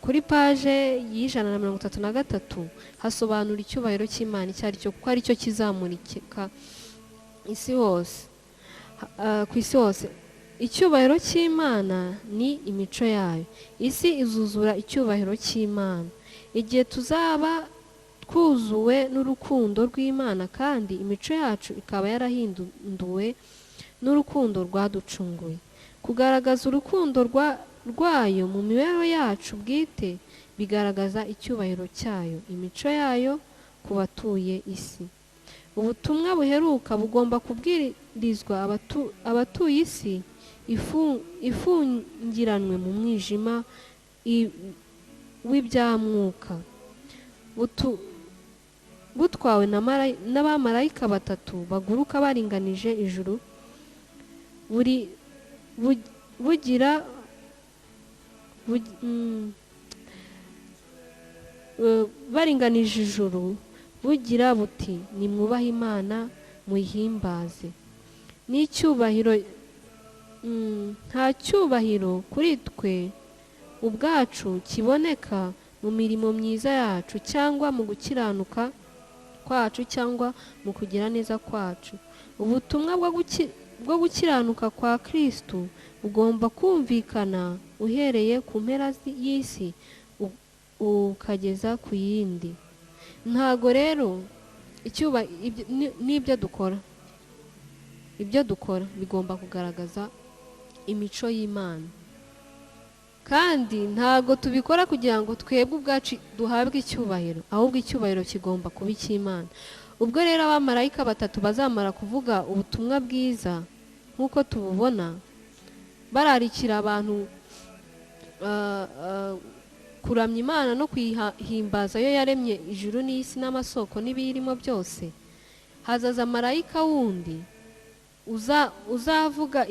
kuri paje y'133 hasobanura icyubahiro cy'Imana icyo ari cyo, kuko ari cyo kizamurika isi hose, ku isi hose. Icyubahiro cy'Imana ni imico yayo. Isi izuzura icyubahiro cy'Imana igihe tuzaba twuzuwe n'urukundo rw'Imana, kandi imico yacu ikaba yarahinduwe n'urukundo rwaducunguye. Kugaragaza urukundo rwayo mu mibereho yacu bwite bigaragaza icyubahiro cyayo, imico yayo ku batuye isi. Ubutumwa buheruka bugomba kubwirizwa abatuye isi ifungiranwe mu mwijima w'ibyamwuka, butwawe n'abamarayika batatu baguruka baringanije ijuru, bugira baringanije ijuru bugira buti: nimwubahe Imana muyihimbaze. N'icyubahiro, nta cyubahiro kuri twe ubwacu kiboneka mu mirimo myiza yacu, cyangwa mu gukiranuka kwacu, cyangwa mu kugira neza kwacu. Ubutumwa bwo gukiranuka kwa Kristo bugomba kumvikana uhereye ku mpera y'isi ukageza ku yindi. Ntago rero n'ibyo dukora, ibyo dukora bigomba kugaragaza imico y'Imana, kandi ntago tubikora kugira ngo twebwe ubwacu duhabwe icyubahiro, ahubwo icyubahiro kigomba kuba icy'Imana. Ubwo rero abamarayika batatu bazamara kuvuga ubutumwa bwiza nk'uko tububona, bararikira abantu kuramya Imana no kuyihimbaza yo yaremye ijuru n'isi n'amasoko n'ibiyirimo byose, hazaza marayika wundi uzavuga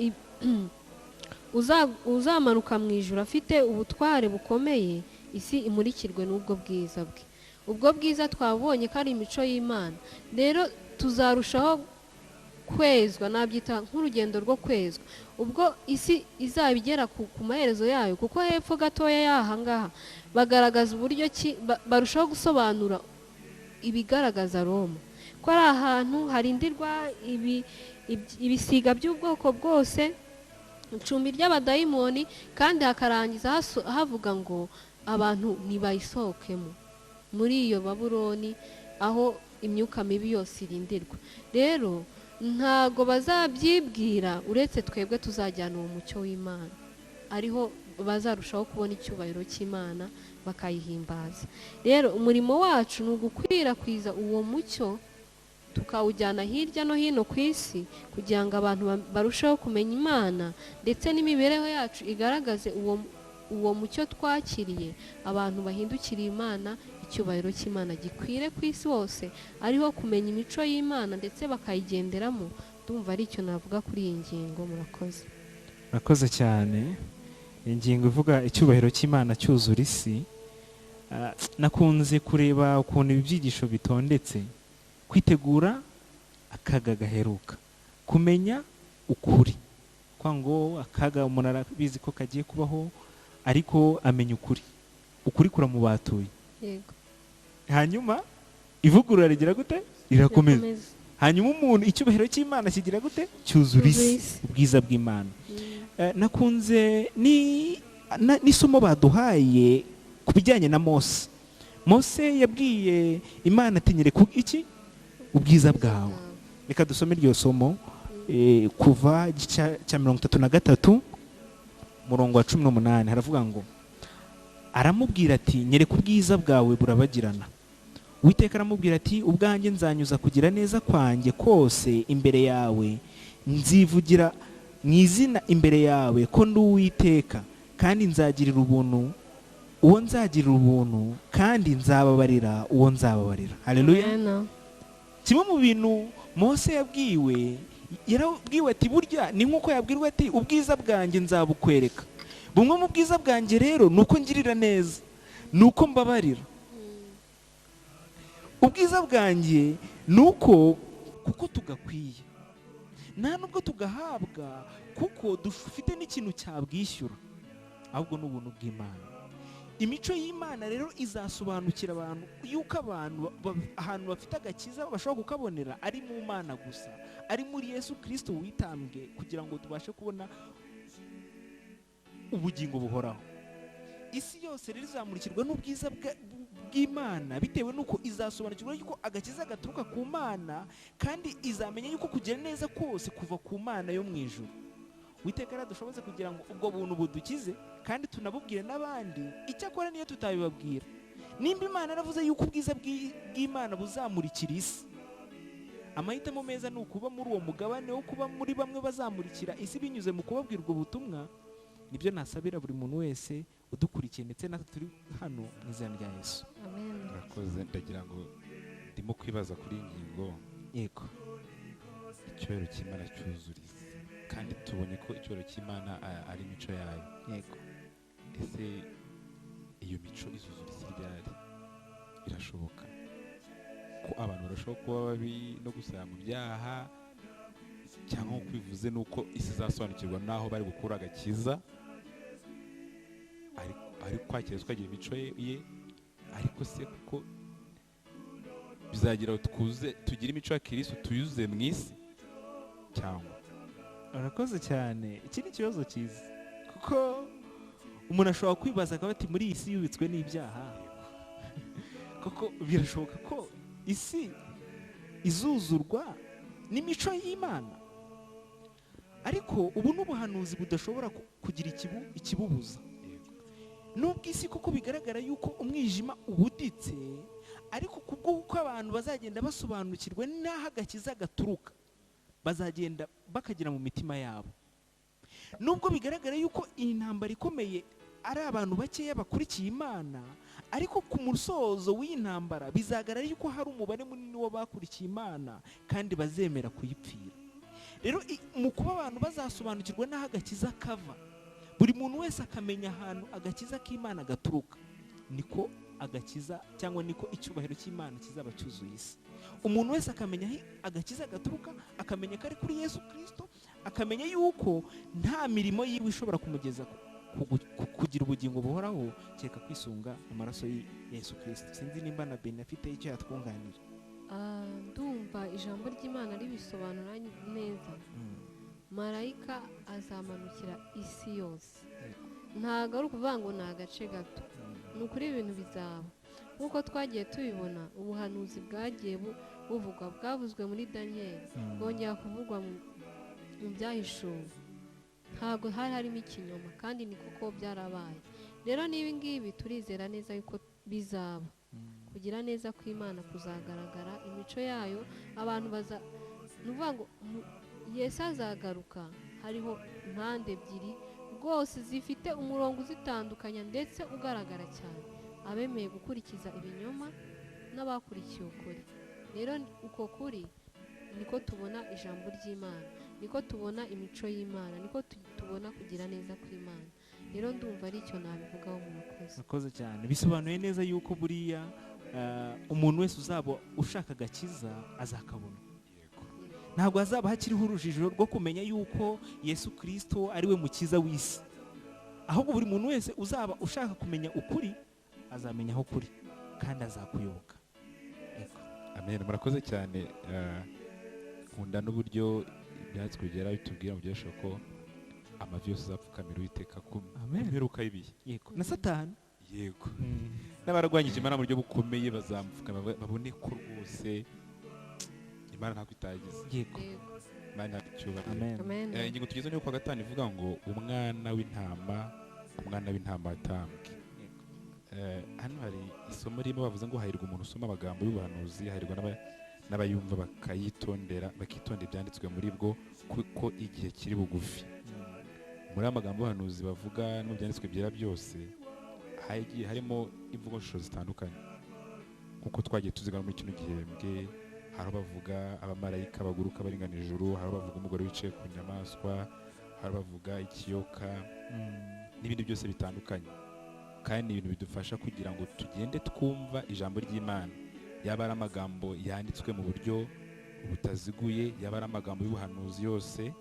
uzamanuka mu ijuru afite ubutware bukomeye, isi imurikirwe n'ubwo bwiza bwe. Ubwo bwiza twabonye ko ari imico y'Imana. Rero tuzarushaho kwezwa, nabyita nk'urugendo rwo kwezwa, ubwo isi izaba igera ku maherezo yayo, kuko hepfo gatoya y'aha ngaha bagaragaza uburyo ki barushaho gusobanura ibigaragaza Roma. ko ari ahantu harindirwa ibisiga by'ubwoko bwose, icumbi ry'abadayimoni, kandi hakarangiza havuga ngo abantu ntibayisohokemo muri iyo Babuloni aho imyuka mibi yose irindirwa. Rero ntago bazabyibwira uretse twebwe tuzajyana uwo mucyo w'Imana, ariho bazarushaho kubona icyubahiro cy'Imana bakayihimbaza. Rero umurimo wacu ni ugukwirakwiza uwo mucyo, tukawujyana hirya no hino ku isi, kugira ngo abantu barusheho kumenya Imana, ndetse n'imibereho yacu igaragaze uwo mucyo twakiriye, abantu bahindukiriye Imana, icyubahiro cy'Imana gikwire ku isi hose, ariho kumenya imico y'Imana ndetse bakayigenderamo. Ndumva ari icyo navuga kuri iyi ngingo. Murakoze. Murakoze cyane. Ingingo ivuga icyubahiro cy'Imana cyuzura isi. Nakunze kureba ukuntu ibi byigisho bitondetse: kwitegura akaga gaheruka, kumenya ukuri, kwa ngo akaga umuntu arabizi ko kagiye kubaho, ariko amenya ukuri, ukuri kuramubatuye. Hanyuma ivugurura rigira gute? Rirakomeza. Rirakomeza. Hanyuma umuntu icyubahiro cy'Imana kigira gute? Cyuzura Cyuzura isi, isi. ubwiza bw'Imana. Nakunze n'isomo baduhaye ku bijyanye na Mose. Mose yabwiye Imana ati nyereka iki? Ubwiza bwawe. Reka dusome iryo somo, kuva igice cya 33 umurongo wa 18. Haravuga ngo aramubwira ati nyereka ubwiza bwawe burabagirana. Uwiteka aramubwira ati ubwanjye nzanyuza kugira neza kwanjye kose imbere yawe, nzivugira mu izina imbere yawe ko ndi Uwiteka, kandi nzagirira ubuntu uwo nzagirira ubuntu, kandi nzababarira uwo nzababarira. Haleluya. Amen. Kimwe mu bintu Mose yabwiwe, yarabwiwe ati burya ni nk'uko yabwirwa ati ubwiza bwanjye nzabukwereka. Bumwe mu bwiza bwanjye rero ni uko ngirira neza, ni uko mbabarira. Ubwiza bwanjye ni uko kuko tugakwiye, nta nubwo tugahabwa kuko dufite n'ikintu cyabwishyura, ahubwo ni ubuntu bw'Imana. Imico y'Imana rero izasobanukira abantu yuko abantu ahantu bafite agakiza bashobora kukabonera ari mu Mana gusa, ari muri Yesu Kristo witambwe kugira ngo tubashe kubona ubugingo buhoraho. Isi yose rero izamurikirwa n'ubwiza bw'Imana, bitewe n'uko izasobanukirwa yuko agakiza gaturuka ku Mana, kandi izamenya yuko kugira neza kose kuva ku Mana yo mu ijuru. Uwiteka aradushoboze kugira ngo ubwo buntu budukize, kandi tunabubwire n'abandi. Icyakora niyo tutabibabwira, nimba Imana yaravuze yuko ubwiza bw'Imana buzamurikira isi, amahitamo meza ni ukuba muri uwo mugabane wo kuba muri bamwe bazamurikira isi binyuze mu kubabwira ubwo butumwa. Nibyo nasabira buri muntu wese udukurikiye ndetse natwe turi hano mu izina rya Yesu. Amen. Murakoze. Ndagira ngo ndimo kwibaza kuri iyi ngingo. Yego. Icyubahiro cy'Imana cyuzura isi, kandi tubonye ko icyubahiro cy'Imana ari imico yayo. Yego. Ese iyo mico izuzura isi ryari? Birashoboka ko abantu barushaho kuba babi no gusaya mu byaha, cyangwa nk'uko bivuze nuko isi izasobanukirwa n'aho bari gukura agakiza, ari kwakira Yesu akagira imico ye. Ariko se kuko bizagira aho twuze tugire imico ya Kristo tuyuzuze mu isi, cyangwa? Urakoze cyane. Iki ni ikibazo cyiza, kuko umuntu ashobora kwibaza akaba ati muri iyi si yubitswe n'ibyaha koko birashoboka ko isi izuzurwa n'imico y'Imana? Ariko ubu ni ubuhanuzi budashobora kugira ikibubuza. Nubwo isi koko bigaragara yuko umwijima ubuditse, ariko kubwo abantu bazagenda basobanukirwa n'aho agakiza gaturuka, bazagenda bakagera mu mitima yabo. Nubwo bigaragara yuko iyi ntambara ikomeye ari abantu bakeya bakurikiye Imana, ariko ku musozo w'iyi ntambara bizagaragara yuko hari umubare munini w'abakurikiye Imana kandi bazemera kuyipfira. Rero mu kuba abantu bazasobanukirwa n'aho agakiza kava, buri muntu wese akamenya ahantu agakiza k'Imana gaturuka, niko agakiza cyangwa niko icyubahiro cy'Imana kizaba cyuzuye isi. Umuntu wese akamenya aho agakiza gaturuka, akamenya ko ari kuri Yesu Kristo, akamenya yuko nta mirimo yiwe ishobora kumugeza kugira ubugingo buhoraho kereka kwisunga amaraso ya Yesu Kristo. Sinzi nimba na Beni afite icyo yatwunganira. Ndumva ijambo ry'Imana ribisobanura neza. Marayika azamanukira isi yose, ntabwo ari ukuvuga ngo ni agace gato, ni ukuri ibintu bizaba nk'uko twagiye tubibona. Ubuhanuzi bwagiye buvugwa, bwavuzwe muri Daniyeli, bwongera kuvugwa mu Byahishuwe, ntabwo hari harimo ikinyoma, kandi ni koko byarabaye. Rero n'ibi ngibi turizera neza yuko bizaba. Kugira neza kw'Imana kuzagaragara, imico yayo abantu baza, ni ukuvuga ngo Yesu azagaruka hariho impande ebyiri rwose zifite umurongo uzitandukanya ndetse ugaragara cyane, abemeye gukurikiza ibinyoma n'abakurikiye ukuri. Rero uko kuri niko tubona ijambo ry'Imana, niko tubona imico y'Imana, niko tubona kugira neza kw'Imana. Rero ndumva ari icyo nabivugaho. Murakoze. Murakoze cyane, bisobanuye neza yuko buriya umuntu wese uzaba ushaka agakiza azakabona. Ntabwo hazaba hakiriho urujijo rwo kumenya yuko Yesu Kristo ari we mukiza w'isi, ahubwo buri muntu wese uzaba ushaka kumenya ukuri azamenya aho kuri kandi azakuyoboka. Yego. Amen, murakoze cyane. Nkunda n'uburyo ibyanditswe byera bitubwira mu byashoboka ko amavi yose azapfukamira Uwiteka ku Amen. mperuka y'ibihe. Yego, na Satani. Yego, n'abarwanyije Imana mu buryo bukomeye bazamupfukama, babone ko rwose Imana ntabwo itagize. Yego. Yego. Imana ihabwe icyubahiro. Amen. Amen. Ingingo tugeze niyo kuwa gatanu ivuga ngo umwana w'intama, umwana w'intama watambwe. Hano hari isomo ririmo bavuze ngo hahirwa umuntu usoma amagambo y'ubuhanuzi, hahirwa n'abayumva bakayitondera, bakitondera ibyanditswe muri bwo, kuko igihe kiri bugufi. Muri aya magambo y'ubuhanuzi bavuga no mu byanditswe byera byose hagiye harimo imvugo shusho zitandukanye, nkuko twagiye tuzigana muri kino gihembwe. Hari aho bavuga abamarayika baguruka baringana ijuru, hari aho bavuga umugore wicaye ku nyamaswa, hari aho bavuga ikiyoka n'ibindi byose bitandukanye. Kandi ni ibintu bidufasha kugira ngo tugende twumva ijambo ry'Imana, yaba ari amagambo yanditswe mu buryo butaziguye, yaba ari amagambo y'ubuhanuzi yose.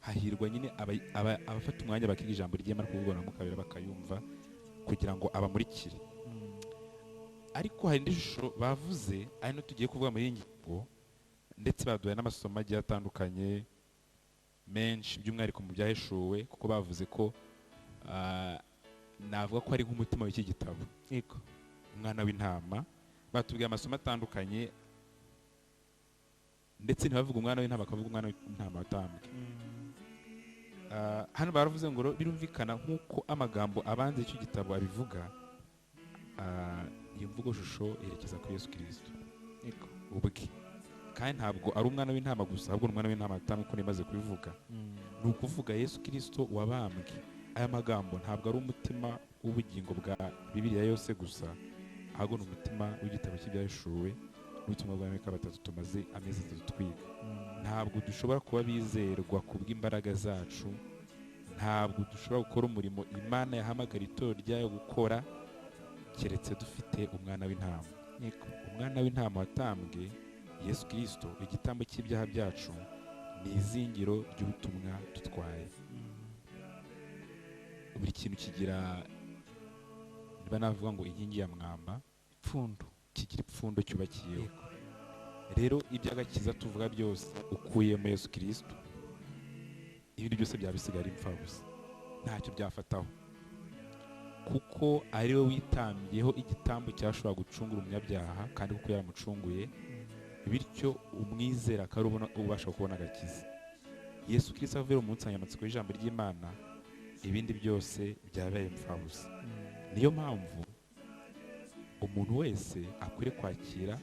Hahirwa nyine abafata umwanya bakiga ijambo ry'Imana kuvuga na Mwuka bakayumva kugira ngo abamurikire. Ariko hari indi shusho bavuze ari no tugiye kuvuga muri iyi ngingo, ndetse baduhaye n'amasomo agiye atandukanye menshi, by'umwihariko mu byahishuwe, kuko bavuze ko navuga ko ari nk'umutima w'iki gitabo. Yego. Umwana w'intama, batubwiye amasomo atandukanye, ndetse ntibavuga umwana w'intama, bakavuga umwana w'intama watambwe. Hano baravuze ngo birumvikana nk'uko amagambo abanza y'icyo gitabo abivuga, iyo mvugo shusho yerekeza kuri Yesu Kristo Yego. ubwe. Kandi ntabwo ari umwana w'intama gusa, ahubwo ni umwana w'intama watambwe, uko nimaze kubivuga. Ni ukuvuga Yesu Kristo wabambwe. Aya magambo ntabwo ari umutima w'ubugingo bwa Bibiliya yose gusa, ahubwo ni umutima w'igitabo cy'ibyahishuwe n'ubutumwa bwa Marayika batatu tumaze amezi 3 twiga. Ntabwo dushobora kuba bizerwa kubw'imbaraga zacu, ntabwo dushobora gukora umurimo Imana yahamagara itorero ryayo gukora keretse dufite umwana w'intama. Yego. Umwana w'intama watambwe, Yesu Kristo, igitambo cy'ibyaha byacu, ni izingiro ry'ubutumwa dutwaye. Buri kintu kigira, niba navuga ngo inkingi ya mwamba, ipfundo, kigira ipfundo cyubakiyeho. Rero iby'agakiza tuvuga byose ukuyemo Yesu Kristo, ibindi byose byaba bisigara impfabusa, ntacyo byafataho, kuko ari we witambyeho igitambo cyashobora gucungura umunyabyaha, kandi kuko yaramucunguye, bityo umwizera akaba ubasha kubona agakiza. Yesu Kristo avuye mu nsanganyamatsiko y'ijambo ry'Imana, ibindi byose byabaye impfabusa. Niyo mpamvu umuntu wese akwiriye kwakira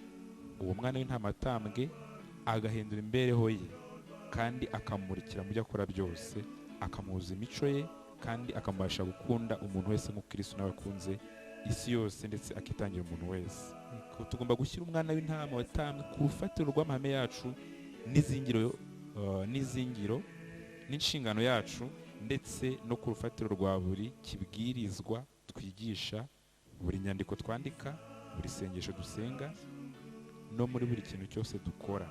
uwo mwana w'intama atambwe, agahindura imibereho ye, kandi akamurikira mu byo akora byose, akamuhuza imico ye, kandi akamubasha gukunda umuntu wese nk'uko Kristo nawe akunze isi yose, ndetse akitangira umuntu wese. Tugomba gushyira umwana w'intama watambwe ku rufatiro rw'amahame yacu n'izingiro n'inshingano yacu, ndetse no ku rufatiro rwa buri kibwirizwa twigisha, buri nyandiko twandika, buri sengesho dusenga, no muri buri kintu cyose dukora.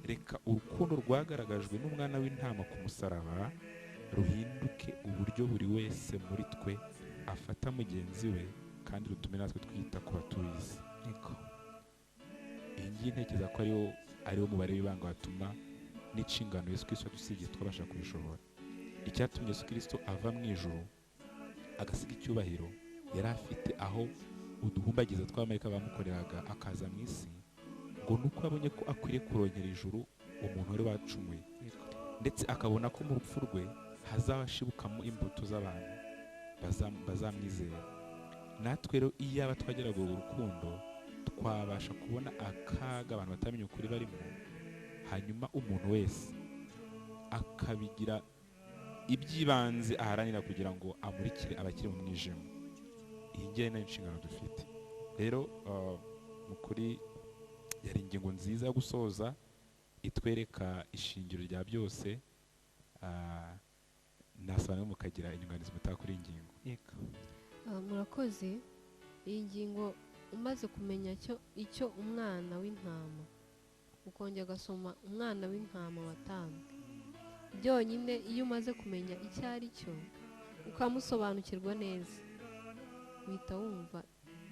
Reka urukundo rwagaragajwe n'umwana w'intama ku musaraba ruhinduke uburyo buri wese muri twe afata mugenzi we, kandi rutume natwe twita ku batuye isi. Yego. Iyi ngiyi Ngiye ntekereza ko ariwo mubare w'ibanga watuma n'inshingano Yesu Kristo yadusigiye twabasha kubishobora. Icyatumye Yesu Kristo ava mu ijuru agasiga icyubahiro yari afite aho uduhumbagiza tw'abamarayika bamukoreraga akaza mu isi, ngo nuko abonye ko akwiriye kurongera ijuru umuntu wari wacumuye, ndetse akabona ko mu rupfu rwe hazashibukamo imbuto z'abantu bazamwizera. Natwe rero iyaba twageraga urwo rukundo twabasha kubona akaga abantu batamenya ukuri barimo, hanyuma umuntu wese akabigira iby'ibanze aharanira kugira ngo amurikire abakiri mu mwijima. Iyi ngiyi ni inshingano dufite. Rero mu kuri yari ingingo nziza yo gusoza itwereka ishingiro rya byose. Nasaba namwe mukagira inyunganizi mutaha kuri iyi ngingo. Yego. Murakoze. Iyi ngingo umaze kumenya icyo umwana w'intama, ukongera ugasoma umwana w'intama watanzwe, byonyine iyo umaze kumenya icyo ari cyo ukamusobanukirwa neza, uhita wumva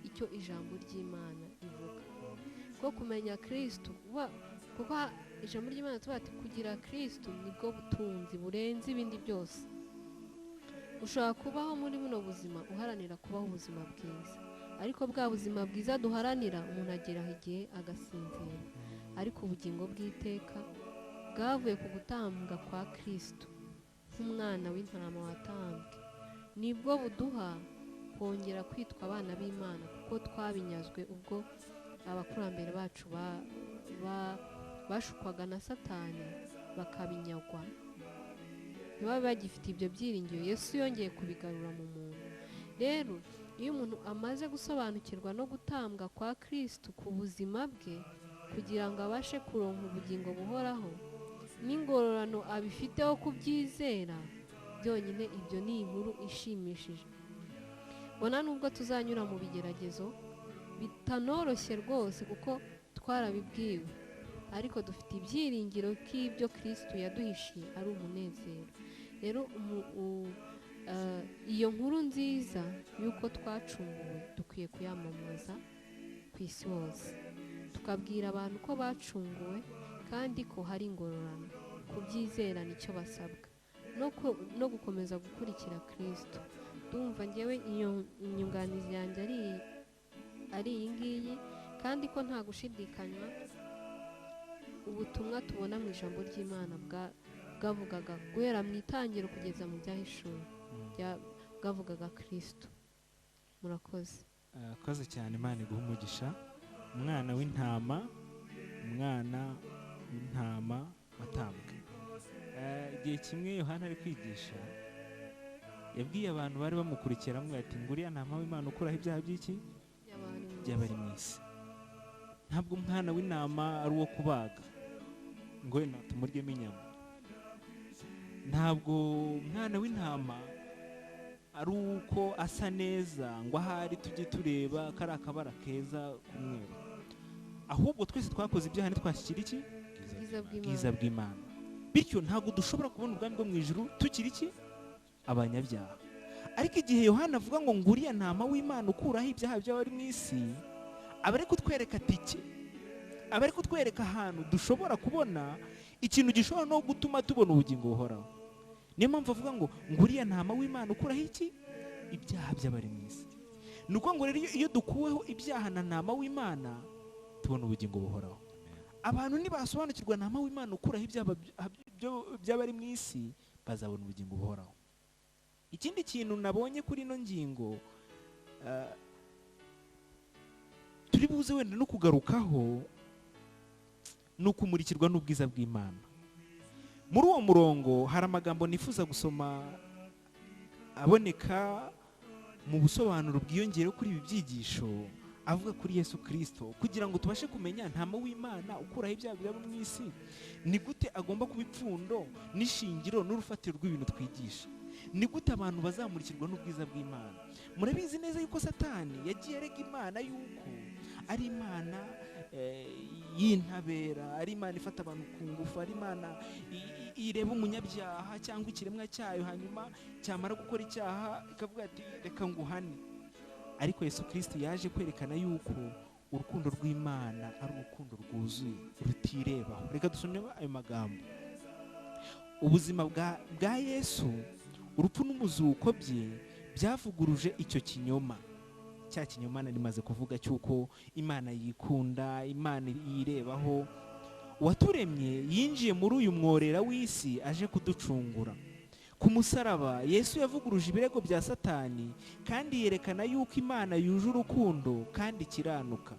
icyo ijambo ry'Imana rivuga. Ko kumenya Kristo, kuko ijambo ry'Imana tuba ati kugira Kristo nibwo butunzi burenze ibindi byose. Ushobora kubaho muri buno buzima uharanira kubaho ubuzima bwiza, ariko bwa buzima bwiza duharanira umuntu agera igihe agasinzira. Ariko ubugingo bw'iteka bwavuye ku gutambwa kwa Kristo nk'umwana w'intama watambwe, nibwo buduha kongera kwitwa abana b'Imana, kuko twabinyazwe ubwo abakurambere bacu bashukwaga na Satani bakabinyagwa, ntibabe bagifite ibyo byiringiro. Yesu yongeye kubigarura mu muntu. Rero iyo umuntu amaze gusobanukirwa no gutambwa kwa Kristo ku buzima bwe kugira ngo abashe kuronka ubugingo buhoraho n'ingororano abifiteho kubyizera, byonyine ibyo ni inkuru ishimishije. Bona nubwo tuzanyura mu bigeragezo bitanoroshye rwose kuko twarabibwiwe, ariko dufite ibyiringiro k'ibyo Kristo yaduhishiye ari umunezero. Rero iyo nkuru nziza y'uko twacunguwe dukwiye kuyamamaza ku isi hose, tukabwira abantu ko bacunguwe kandi ko hari ingororano kubyizera nicyo basabwa, no gukomeza gukurikira Kristo. Ndumva ngewe iyo inyunganizi yanjye ari iyi ngiyi, kandi ko nta gushidikanya ubutumwa tubona mu ijambo ry'Imana bwavugaga guhera mu itangiro kugeza mu byahishuwe, bwavugaga Kristo. Murakoze. Murakoze cyane, Imana iguhe umugisha. Umwana w'intama, umwana w'intama watambwe. Igihe kimwe Yohana ari kwigisha yabwiye abantu bari bamukurikira aramubwira ati nguriya ntama w'Imana ukuraho ibyaha by'iki by'abari mu isi. Ntabwo umwana w'intama ari uwo kubaga ngo wenda tumuryemo inyama, ntabwo umwana w'intama ari uko asa neza ngo ahari tujye tureba kari akabara keza k'umweru, ahubwo twese twakoze ibyaha ntitwashyikira iki bwiza bw'Imana. Bityo ntabwo dushobora kubona ubwami bwo mu ijuru tukiri iki abanyabyaha. Ariko igihe Yohana avuga ngo nguriya ntama w'Imana ukuraho ibyaha by'abari mu isi, aba ari kutwereka tike, aba ari kutwereka ahantu dushobora kubona ikintu gishobora no gutuma tubona ubugingo buhoraho. Niyo mpamvu avuga ngo nguriya ntama w'Imana ukuraho iki ibyaha by'abari mu isi. Ni uko ngo rero iyo dukuweho ibyaha na ntama w'Imana tubona ubugingo buhoraho. Abantu nibasobanukirwa ntama w'Imana ukuraho ibyaha by'abari mu isi bazabona ubugingo buhoraho. Ikindi kintu nabonye kuri ino ngingo turi buze wenda no kugarukaho ni ukumurikirwa n'ubwiza bw'Imana. Muri uwo murongo hari amagambo nifuza gusoma aboneka mu busobanuro bwiyongera kuri ibi byigisho avuga kuri Yesu Kristo, kugira ngo tubashe kumenya ntama w'Imana ukuraho ibyaha by'abo mu isi ni gute agomba kuba ipfundo n'ishingiro n'urufatiro rw'ibintu twigisha, ni gute abantu bazamurikirwa n'ubwiza bw'Imana. Murabizi neza yuko Satani yagiye arega Imana yuko ari Imana y'intabera, ari Imana ifata abantu ku ngufu, ari Imana ireba umunyabyaha cyangwa ikiremwa cyayo hanyuma cyamara gukora icyaha ikavuga ati reka nguhane. Ariko Yesu Kristo yaje kwerekana yuko urukundo rw'Imana ari urukundo rwuzuye. rwuzuye rutirebaho. Reka dusome ayo magambo. Ubuzima bwa Yesu, urupfu n'umuzuko bye byavuguruje icyo kinyoma, cya kinyoma nari maze kuvuga cy'uko Imana yikunda, Imana yirebaho. Uwaturemye yinjiye muri uyu mworera w'isi aje kuducungura. Ku musaraba Yesu yavuguruje ibirego bya Satani kandi yerekana yuko Imana yuje urukundo kandi ikiranuka.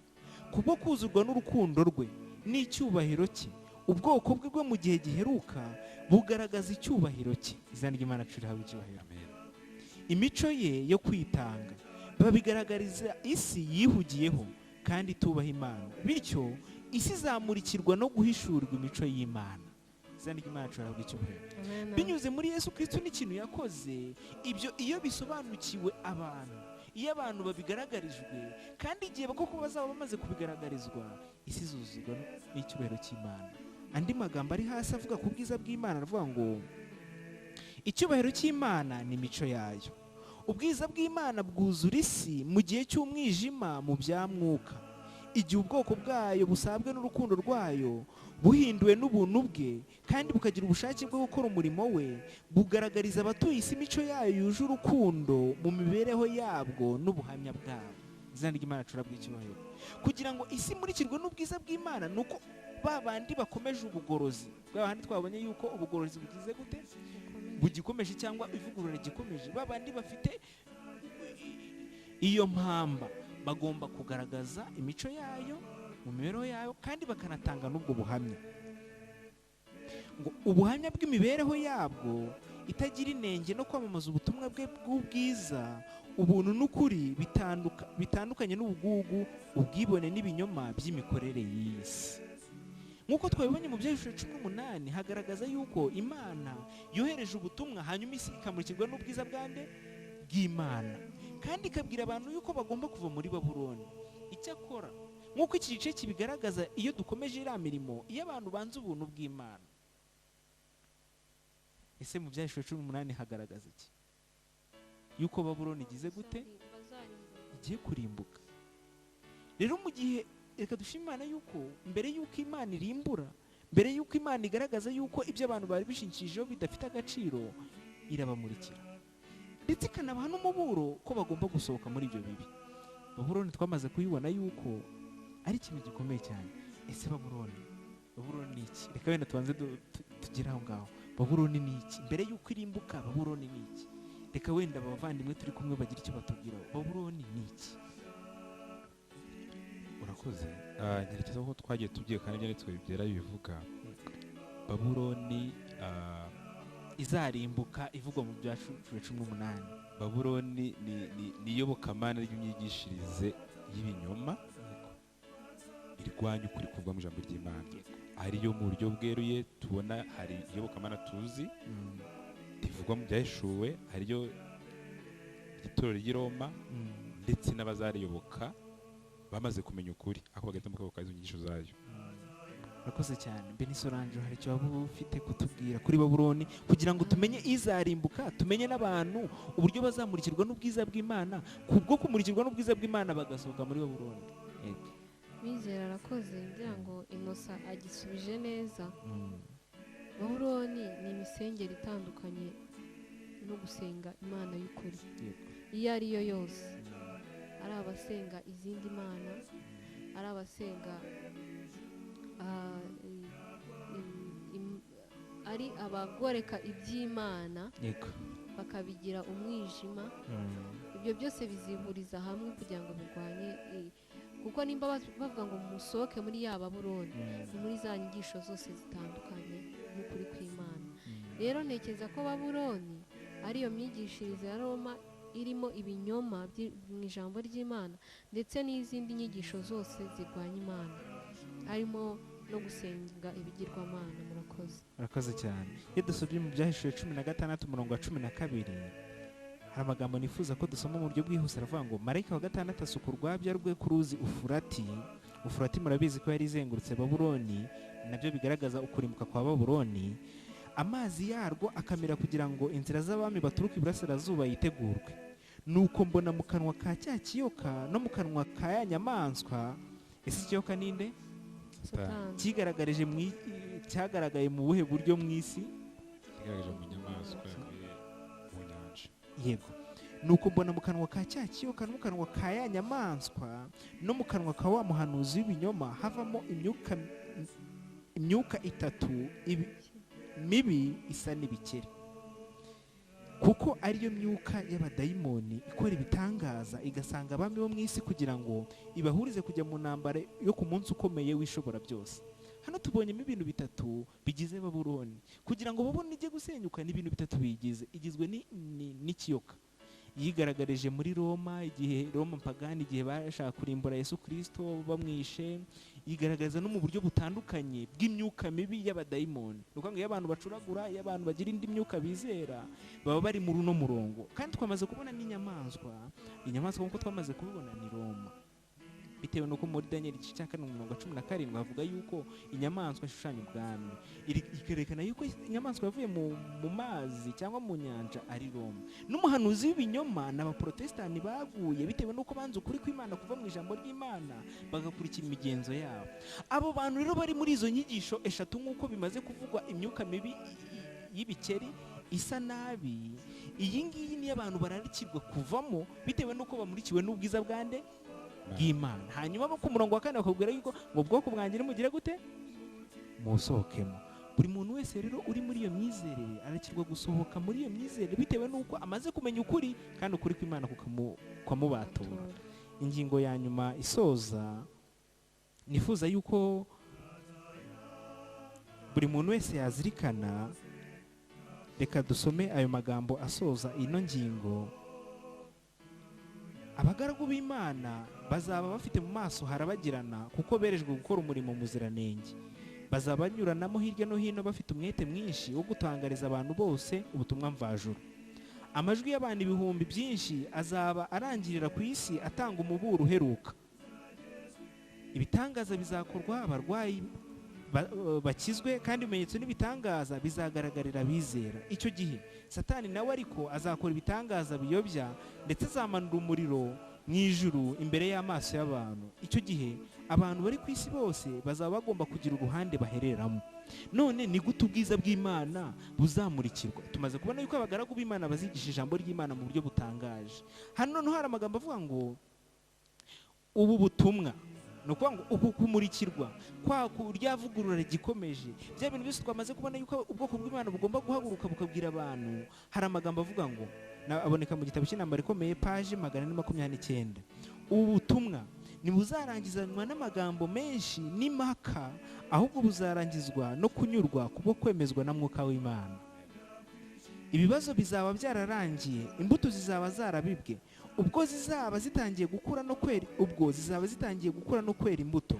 Kubwo kuzurwa n'urukundo rwe n'icyubahiro cye, ubwoko bwe bwo mu gihe giheruka bugaragaza icyubahiro cye. Izina ry'Imana rihabwe icyubahiro. Amen. Imico ye yo kwitanga babigaragariza isi yihugiyeho kandi itubaha Imana, bityo isi izamurikirwa no guhishurwa imico y'Imana. Izina ry'Imana rihabwe icyubahiro. Amen. Binyuze muri Yesu Kristo n'ikintu yakoze, ibyo iyo bisobanukiwe abantu, iyo abantu babigaragarijwe, kandi igihe koko bazaba bamaze kubigaragarizwa, isi izuzurwa n'icyubahiro cy'Imana. Andi magambo ari hasi avuga ku bwiza bw'Imana aravuga ngo icyubahiro cy'Imana ni imico yayo. Ubwiza bw'Imana bwuzura isi mu gihe cy'umwijima mu bya mwuka. Igihe ubwoko bwayo busabwe n'urukundo rwayo, buhinduwe n'ubuntu bwe kandi bukagira ubushake bwo gukora umurimo we, bugaragariza abatuye isi imico yayo yuje urukundo mu mibereho yabwo n'ubuhamya bwabo. Izina ry'Imana rihabwe icyubahiro. Kugira ngo isi imurikirwe n'ubwiza bw'Imana, ni uko ba bandi bakomeje ubugorozi, bwa bandi twabonye yuko ubugorozi bugize gute, bugikomeje cyangwa ivugurura rigikomeje, ba bandi bafite iyo mpamba bagomba kugaragaza imico yayo mu mibereho yayo kandi bakanatanga n'ubwo buhamya. Ngo ubuhamya bw'imibereho yabwo itagira inenge no kwamamaza ubutumwa bwe bw'ubwiza, ubuntu n'ukuri bitandukanye n'ubugugu, ubwibone n'ibinyoma by'imikorere y'isi. Nk'uko twabibonye mu Byahishuriwe 18, hagaragaza yuko Imana yohereje ubutumwa, hanyuma isi ikamurikirwa n'ubwiza bwande bw'Imana, kandi ikabwira abantu yuko bagomba kuva muri Babuloni. Icyakora nk'uko iki gice kibigaragaza, iyo dukomeje iriya mirimo, iyo abantu banze ubuntu bw'Imana, ese mu Byahishuriwe 18 hagaragaza iki? Yuko Babuloni igize gute? Igiye kurimbuka. Rero mu gihe, reka dushime Imana yuko mbere yuko Imana irimbura, mbere yuko Imana igaragaza yuko ibyo abantu bari bishingikijeho bidafite agaciro, irabamurikira ndetse ikanabaha n'umuburo ko bagomba gusohoka muri ibyo bibi. Babuloni twamaze kuyibona yuko ari ikintu gikomeye cyane. Ese Babuloni ni iki? Reka wenda tubanze tugere aho ngaho. Babuloni ni iki? Mbere yuko irimbuka, Babuloni ni iki? Reka wenda abavandimwe turi kumwe bagira icyo batubwiraho. Babuloni ni iki? Urakoze. Ntekereza ko twagiye tubyiga kandi ibyanditswe byera bibivuga. Babuloni izarimbuka ivugwa mu Byahishuriwe 18. Babuloni ni iyobokamana ry'imyigishirize y'ibinyoma irwanya ukuri kuvugwa mu ijambo ry'Imana. Ariyo mu buryo bweruye tubona hari iyobokamana tuzi rivugwa mu Byahishuwe, ariyo itorero ry'i Roma ndetse n'abazariyoboka bamaze kumenya ukuri, ako bagahitamo kuyoboka izo nyigisho zayo. Urakoze cyane. Beni Solange, hari icyo waba ufite kutubwira kuri Babuloni kugira ngo tumenye izarimbuka, tumenye n'abantu uburyo bazamurikirwa n'ubwiza bw'Imana, kubwo kumurikirwa n'ubwiza bw'Imana bagasohoka muri Babuloni? Yego. Mizero arakoze, ngira ngo Inosa agisubije neza. Babuloni ni imisengere itandukanye no gusenga Imana y'ukuri. Iyo ari yo yose, ari abasenga izindi mana, ari abasenga ari abagoreka iby'Imana bakabigira umwijima. Ibyo byose bizihuriza hamwe kugira ngo birwanye, kuko nimba bavuga ngo musohoke muri ya Babuloni, ni muri za nyigisho zose zitandukanye n'ukuri kw'Imana. Rero ntekereza ko Babuloni ariyo myigishirize ya Roma irimo ibinyoma mu ijambo ry'Imana ndetse n'izindi nyigisho zose zirwanya Imana, harimo no gusenga ibigirwamana. Murakoze. Murakoze cyane. Iyo dusubye mu Byahishuwe 16 umurongo wa 12, hari amagambo nifuza ko dusoma mu buryo bwihuse. Aravuga ngo marayika wa gatandatu asuka urwabya rwe ku ruzi Ufurati. Ufurati murabizi ko yari izengurutse Babuloni, nabyo bigaragaza ukurimbuka kwa Babuloni. Amazi yarwo akamera kugira ngo inzira z'abami baturuka iburasirazuba yitegurwe. Nuko mbona mu kanwa ka cya kiyoka no mu kanwa ka ya nyamaswa. Ese ikiyoka ninde? Satani. Cyigaragaje mu cyagaragaye mu buhe buryo mu isi? Kigaragaje mu nyamaswa yavuye mu nyanja. Yego. Nuko mbona mu kanwa ka cya kiyoka no mu kanwa ka ya nyamaswa no mu kanwa ka wa muhanuzi w'ibinyoma havamo imyuka itatu mibi isa n'ibikeri, kuko ariyo myuka y'abadayimoni ikora ibitangaza, igasanga abami bo mu isi kugira ngo ibahurize kujya mu ntambara yo ku munsi ukomeye w'ishobora byose. Hano tubonyemo ibintu bitatu bigize Babuloni. Kugira ngo Babuloni ijye gusenyuka ni ibintu bitatu biyigize. Igizwe n'ikiyoka yigaragarije muri Roma, igihe Roma pagani, igihe bashaka kurimbura Yesu Kristo bamwishe. Yigaragaza no mu buryo butandukanye bw'imyuka mibi y'abadayimoni. Ni ukuvuga ngo iyo abantu bacuragura, iyo abantu bagira indi myuka bizera, baba bari muri uno murongo. Kandi twamaze kubona n'inyamaswa. Inyamaswa nk'uko twamaze kubibona ni Roma, bitewe n'uko muri Daniel igice cya 4 umurongo wa 17 havuga yuko inyamaswa ishushanya ubwami. Ikerekana yuko inyamaswa yavuye mu mazi cyangwa mu nyanja ari Roma. N'umuhanuzi w'ibinyoma ni abaprotestani baguye bitewe n'uko banze ukuri kw'Imana kuva mu ijambo ry'Imana, bagakurikira imigenzo yabo. Abo bantu rero bari muri izo nyigisho eshatu nk'uko bimaze kuvugwa, imyuka mibi y'ibikeri isa nabi, iyi ngiyi niyo abantu bararikirwa kuvamo bitewe n'uko bamurikiwe n'ubwiza bwande bw'Imana. Hanyuma bo ku murongo wa 4 bakubwira yuko ngo bwoko bwanjye nimugire gute, musohokemo. Buri muntu wese rero uri muri iyo myizerere arakirwa gusohoka muri iyo myizerere bitewe n'uko amaze kumenya ukuri, kandi ukuri kw'Imana kukamubatura. Ingingo ya nyuma isoza, nifuza yuko buri muntu wese yazirikana. Reka dusome ayo magambo asoza ino ngingo. Abagaragu b'Imana bazaba bafite mu maso harabagirana, kuko berejwe gukora umurimo muziranenge. Bazaba banyuranamo hirya no hino bafite umwete mwinshi wo gutangariza abantu bose ubutumwa mvajuru. Amajwi y'abantu ibihumbi byinshi azaba arangirira ku isi atanga umuburo uheruka. Ibitangaza bizakorwa, abarwayi bakizwe, kandi ibimenyetso n'ibitangaza bizagaragarira abizera. Icyo gihe Satani nawe ariko azakora ibitangaza biyobya, ndetse azamanura umuriro mu ijuru imbere y'amaso y'abantu. Icyo gihe abantu bari ku isi bose bazaba bagomba kugira uruhande bahereramo. None ni gute ubwiza bw'Imana buzamurikirwa? Tumaze kubona yuko abagaragu b'Imana bazigisha ijambo ry'Imana mu buryo butangaje. Hano noneho hari amagambo avuga ngo ubu butumwa, ni ukuvuga ngo uku kumurikirwa kwa ryavugurura rigikomeje, bya bintu byose twamaze kubona yuko ubwoko bw'Imana bugomba guhaguruka bukabwira abantu. Hari amagambo avuga ngo, aboneka mu gitabo cy'intambara ikomeye paje 429, ubu butumwa ntibuzarangizanwa n'amagambo menshi n'impaka, ahubwo buzarangizwa no kunyurwa kubwo kwemezwa na Mwuka w'Imana. Ibibazo bizaba byararangiye, imbuto zizaba zarabibwe, ubwo zizaba zitangiye gukura no kwera, ubwo zizaba zitangiye gukura no kwera imbuto.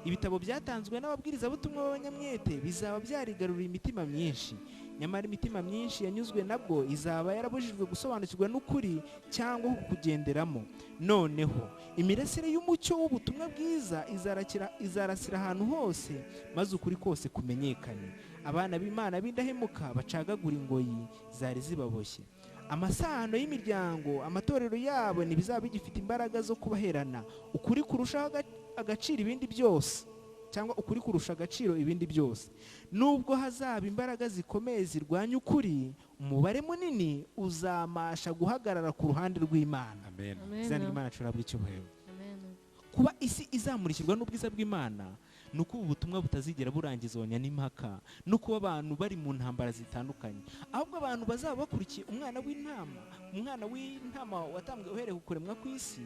Ibitabo byatanzwe n'ababwirizabutumwa b'abanyamwete bizaba byarigaruriye imitima myinshi. Nyamara imitima myinshi yanyuzwe nabwo izaba yarabujijwe gusobanukirwa n'ukuri cyangwa kukugenderamo. Noneho imirasire y'umucyo w'ubutumwa bwiza izarasira ahantu hose, maze ukuri kose kumenyekane. Abana b'Imana b'indahemuka bacagagura ingoyi zari zibaboshye. Amasano y'imiryango, amatorero yabo ntibizaba bigifite imbaraga zo kubaherana. Ukuri kurusha agaciro ibindi byose, cyangwa ukuri kurusha agaciro ibindi byose. Nubwo hazaba imbaraga zikomeye zirwanya ukuri, umubare munini uzamasha guhagarara ku ruhande rw'Imana. Amen. Izina ry'Imana curabwa icyubahiro. Kuba isi izamurikirwa n'ubwiza bw'Imana ni uko ubu butumwa butazigera burangizanya n'impaka, no kuba abantu bari mu ntambara zitandukanye, ahubwo abantu bazaba bakurikiye umwana w'intama, umwana w'intama watambwe uhereye ku kuremwa kw'isi,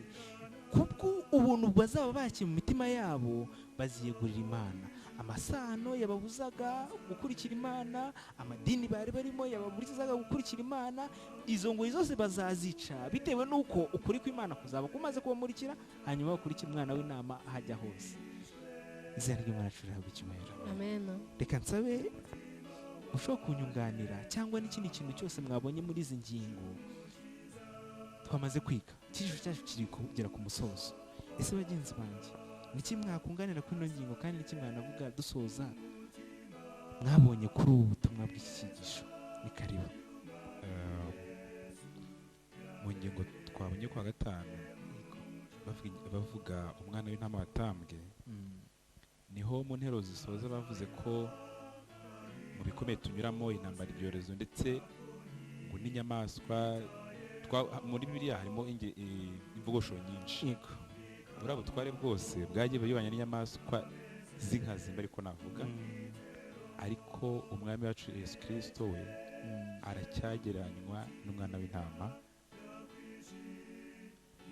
kubwo ubuntu bazaba bakiye mu mitima yabo baziyegurira Imana. Amasano yababuzaga gukurikira Imana, amadini bari barimo yababurizaga gukurikira Imana, izo ngoyi zose bazazica bitewe n'uko ukuri kw'Imana kuzaba kumaze kubamurikira, hanyuma bakurikira umwana w'intama ahajya hose. Izina ry'Imana curabwa icyubahiro. Amen. Reka nsabe ushobora kunyunganira cyangwa n'ikindi kintu cyose mwabonye muri izi ngingo twamaze kwiga. Icyigisho cyacu kiri kugera ku musozo. Ese bagenzi banjye, niki mwakunganira kuri ino ngingo, kandi niki mwanavuga dusoza mwabonye kuri ubu butumwa bw'iki cyigisho? Ni karibu. Mu ngingo twabonye kwa 5 bavuga umwana w'intama watambwe, Niho mu ntero zisoza bavuze ko mu bikomeye tunyuramo, intambara, ibyorezo, ndetse ngo n'inyamaswa, muri Bibiliya harimo imvugosho nyinshi. Buriya butware bwose bwagiye buyobanya n'inyamaswa z'inkazi, mba ariko navuga. Ariko umwami wacu Yesu Kirisito we aracyagereranywa n'umwana w'intama.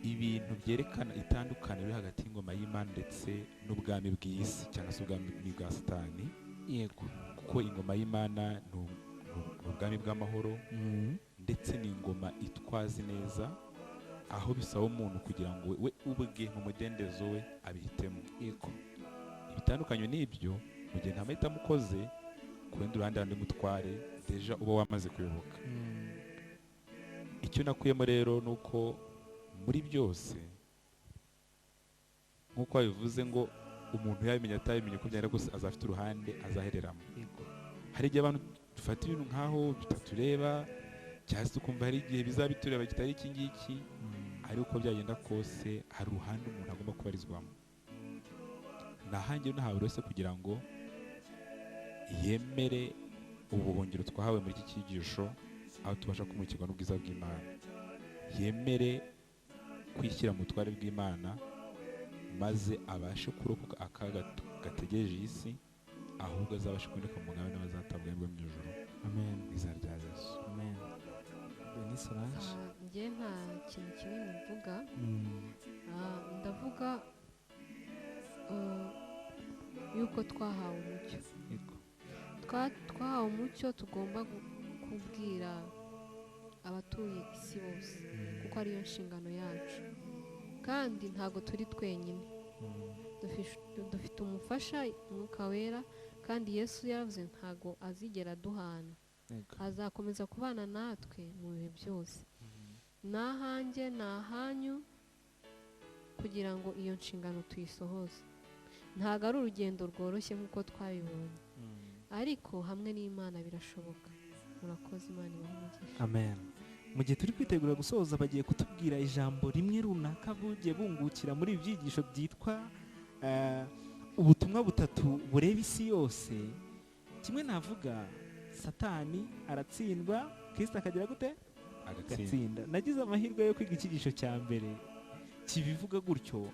Ibintu byerekana itandukaniro riri hagati y'ingoma y'Imana ndetse n'ubwami bw'isi, cyangwa se ubwami bwa Satani. Kuko ingoma y'Imana ni ubwami bw'amahoro, ndetse ni ingoma itwaza neza, aho bisaba umuntu kugira ngo we ubwe mu mudendezo we abihitemo. Ibitandukanye n'ibyo, mu gihe nta mahitamo ukoze, ku rundi ruhande hari undi mutware déjà uba wamaze kuyoboka. Icyo nakuyemo rero ni uko muri byose, nk'uko babivuze ngo umuntu yabimenya atabimenya, uko byagenda kose azafite uruhande azahereramo. Hari igihe abantu dufata ibintu nk'aho bitatureba, cyangwa se tukumva hari igihe bizaba bitureba kitari iki ngiki, ariko uko byagenda kose hari uruhande umuntu agomba kubarizwamo. Nahanjye nahawe buri wese kugira ngo yemere ubuhungiro twahawe muri iki cyigisho, aho tubasha kumurikirwa n'ubwiza bw'Imana, yemere kwishyira mu butware bw'Imana, maze abashe kurokoka akaga gategereje iyi si, ahubwo azabashe kuboneka mu mugabane w'abazatabwa bwo mu ijuru. Amen. Mu izina rya Yesu. Amen. Beni Solange. Njye nta kintu kinini mvuga. Ndavuga yuko twahawe umucyo. Twahawe umucyo, tugomba kubwira abatuye isi bose, kuko ariyo nshingano yacu, kandi ntabwo turi twenyine. Dufite umufasha, Umwuka Wera, kandi Yesu yaravuze ntabwo azigera aduhana, azakomeza kubana natwe mu bihe byose. Ni ahanjye, ni ahanyu, kugira ngo iyo nshingano tuyisohoze. Ntabwo ari urugendo rworoshye nk'uko twabibonye, ariko hamwe n'Imana birashoboka. Murakoze, Imana ibahe umugisha. Amen. Mu gihe turi kwitegura gusoza, bagiye kutubwira ijambo rimwe runaka bugiye bungukira muri ibi byigisho byitwa ubutumwa butatu bureba isi yose. Kimwe navuga, Satani aratsindwa, Kristo akagira gute? Agatsinda. Agatsinda. Nagize amahirwe yo kwiga icyigisho cya mbere kibivuga gutyo.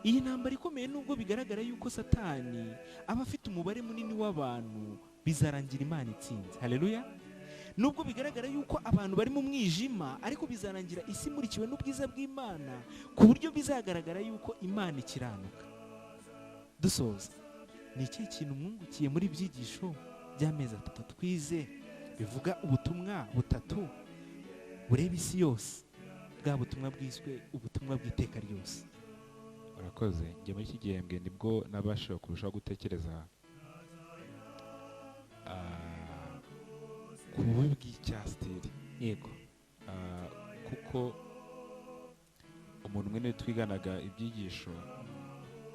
Iyi ntambara ikomeye, nubwo bigaragara yuko Satani aba afite umubare munini w'abantu, bizarangira Imana itsinze. Haleluya. Nubwo bigaragara yuko abantu bari mu mwijima, ariko bizarangira isi imurikiwe n'ubwiza bw'Imana, ku buryo bizagaragara yuko Imana ikiranuka. Dusoza, ni ikihe kintu mwungukiye muri byigisho by'amezi 3 twize bivuga ubutumwa butatu bureba isi yose, bwa butumwa bwiswe ubutumwa bw'iteka ryose? Urakoze. Njye muri iki gihembwe nibwo nabashije kurushaho gutekereza ku bubi bw'icyasiteri. Kuko umuntu umwe niwe twiganaga ibyigisho,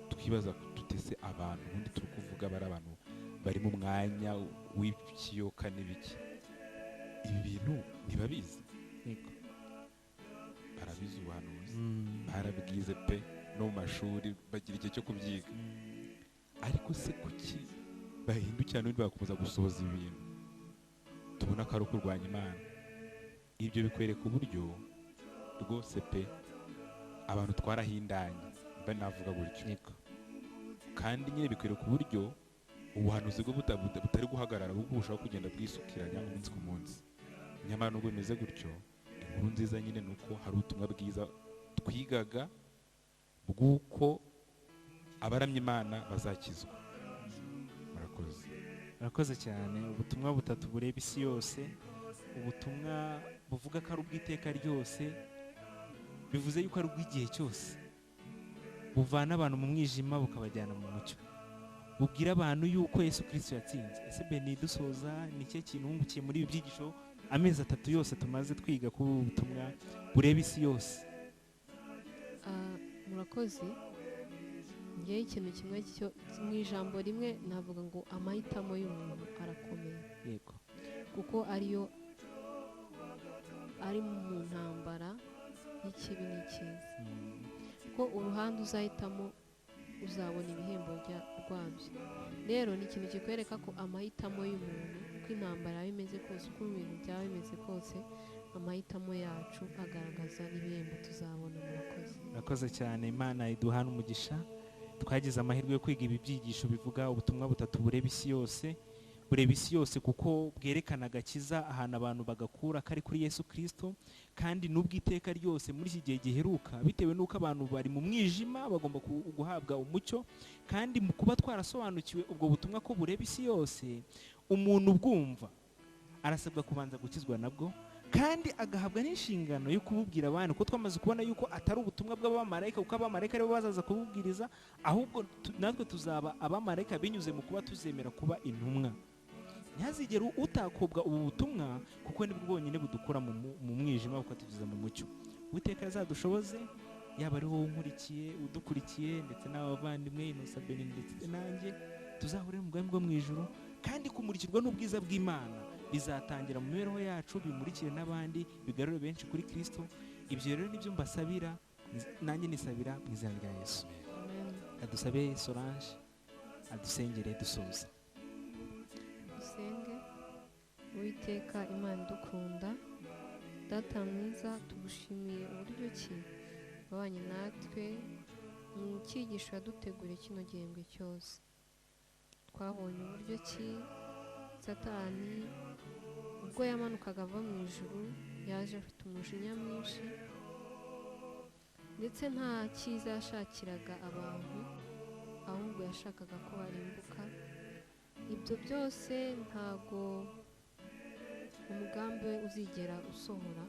twibaza tutese abantu ubundi turi kuvuga bari abantu bari mu mwanya w'ikiyoka n'ibiki, ibi bintu ntibabizi. Barabizi ubuhanuzi, barabwize pe, no mu mashuri bagira igihe cyo kubyiga, ariko se kuki bahindukira n'ubundi bagakomeza gusohoza ibintu tubona ko ari ukurwanya Imana? Ibyo bikwereka uburyo rwose pe abantu twarahindanye, mba navuga gutyo. Kandi nyine bikwereka uburyo ubuhanuzi bwo butari guhagarara, ahubwo burushaho kugenda bwisukiranya umunsi ku munsi. Nyamara nubwo bimeze gutyo, inkuru nziza nyine ni uko hari ubutumwa bwiza twigaga bw'uko abaramya Imana bazakizwa. Murakoze. Murakoze cyane. Ubutumwa butatu bureba isi yose, ubutumwa buvuga ko ari ubw'iteka ryose, bivuze yuko ari ubw'igihe cyose, buvana abantu mu mwijima bukabajyana mu mucyo, bubwira abantu yuko Yesu Kristo yatsinze. Ese Beni, dusoza, ni ikihe kintu wungukiye muri ibi byigisho amezi 3 yose tumaze twiga kuri ubu butumwa bureba isi yose? Murakoze. Ngewe ikintu kimwe cyo mu ijambo rimwe navuga ngo amahitamo y'umuntu arakomeye. Kuko ariyo ari mu ntambara y'ikibi n'ikiza. Kuko uruhande uzahitamo uzabona ibihembo rwabyo. Rero ni ikintu kikwereka ko amahitamo y'umuntu, uko intambara yaba imeze kose, uko ibintu byaba bimeze kose, amahitamo yacu agaragaza n'ibihembo tuzabona. Murakoze. Murakoze cyane. Imana iduhana umugisha. Twagize amahirwe yo kwiga ibi byigisho bivuga ubutumwa butatu bureba isi yose, bureba isi yose kuko bwerekana agakiza ahantu abantu bagakura kari kuri Yesu Kristo, kandi n'ubw'iteka ryose muri iki gihe giheruka, bitewe n'uko abantu bari mu mwijima bagomba guhabwa umucyo. Kandi mu kuba twarasobanukiwe ubwo butumwa ko bureba isi yose, umuntu ubwumva arasabwa kubanza gukizwa nabwo, kandi agahabwa n'inshingano yo kububwira abantu, kuko twamaze kubona yuko atari ubutumwa bw'abamarayika, kuko abamarayika aribo bazaza kububwiriza, ahubwo natwe tuzaba abamarayika binyuze mu kuba tuzemera kuba intumwa. Ntihazigere utakobwa ubu butumwa, kuko nibwo bwonyine budukura mu mwijima bukatugeza mu mucyo. Uwiteka azadushoboze, yaba ari wowe unkurikiye, udukurikiye, ndetse n'abavandimwe Innocent Beni ndetse nanjye, tuzahurire mu bwami bwo mu ijuru, kandi kumurikirwa n'ubwiza bw'Imana bizatangira mu mibereho yacu, bimurikire n'abandi, bigarure benshi kuri Kristo. Ibyo rero nibyo mbasabira, nanjye nisabira mu izina rya Yesu. Adusabe Solange adusengere dusoza. Dusenge. Uwiteka Imana idukunda, Data mwiza, tugushimiye uburyo ki wabanye natwe mu cyigisho yaduteguriye kino gihembwe cyose. Twabonye uburyo ki Satani ubwo yamanukaga ava mu ijuru yaje afite umujinya mwinshi, ndetse nta cyiza yashakiraga abantu, ahubwo yashakaga ko barimbuka. Ibyo byose ntago umugambi we uzigera usohora,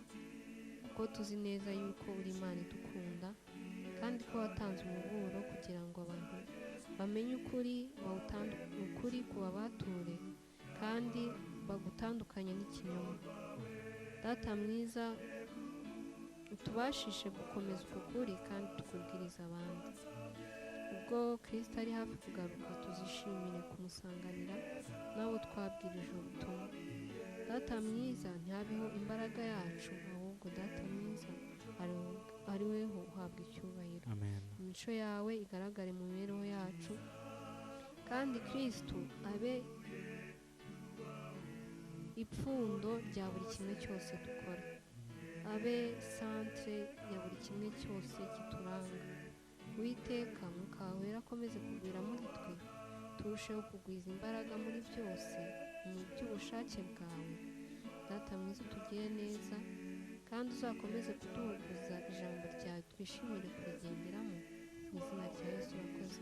kuko tuzi neza yuko uri Imana idukunda, kandi ko watanze umuburo kugira ngo abantu bamenye ukuri, ukuri kubabature, kandi bagutandukanye n'ikinyoma. Data mwiza, utubashishe gukomeza uko kuri kandi tukubwiriza abandi. Ubwo Kristo ari hafi kugaruka, tuzishimire kumusanganira n'abo twabwirije ubutumwa. Data mwiza, ntihabeho imbaraga yacu, ahubwo Data mwiza ari weho uhabwa icyubahiro. Amen. Imico yawe igaragare mu mibereho yacu, kandi Kristo abe ipfundo rya buri kimwe cyose dukora, abe santre ya buri kimwe cyose kituranga. Uwiteka Mwuka Wera akomeze kugwira muri twe, turusheho kugwiza imbaraga muri byose mu by'ubushake bwawe. Data mwiza, utugire neza, kandi uzakomeze kuduhuguza ijambo ryawe, twishimire kurigenderamo. Mu izina rya Yesu urakoze.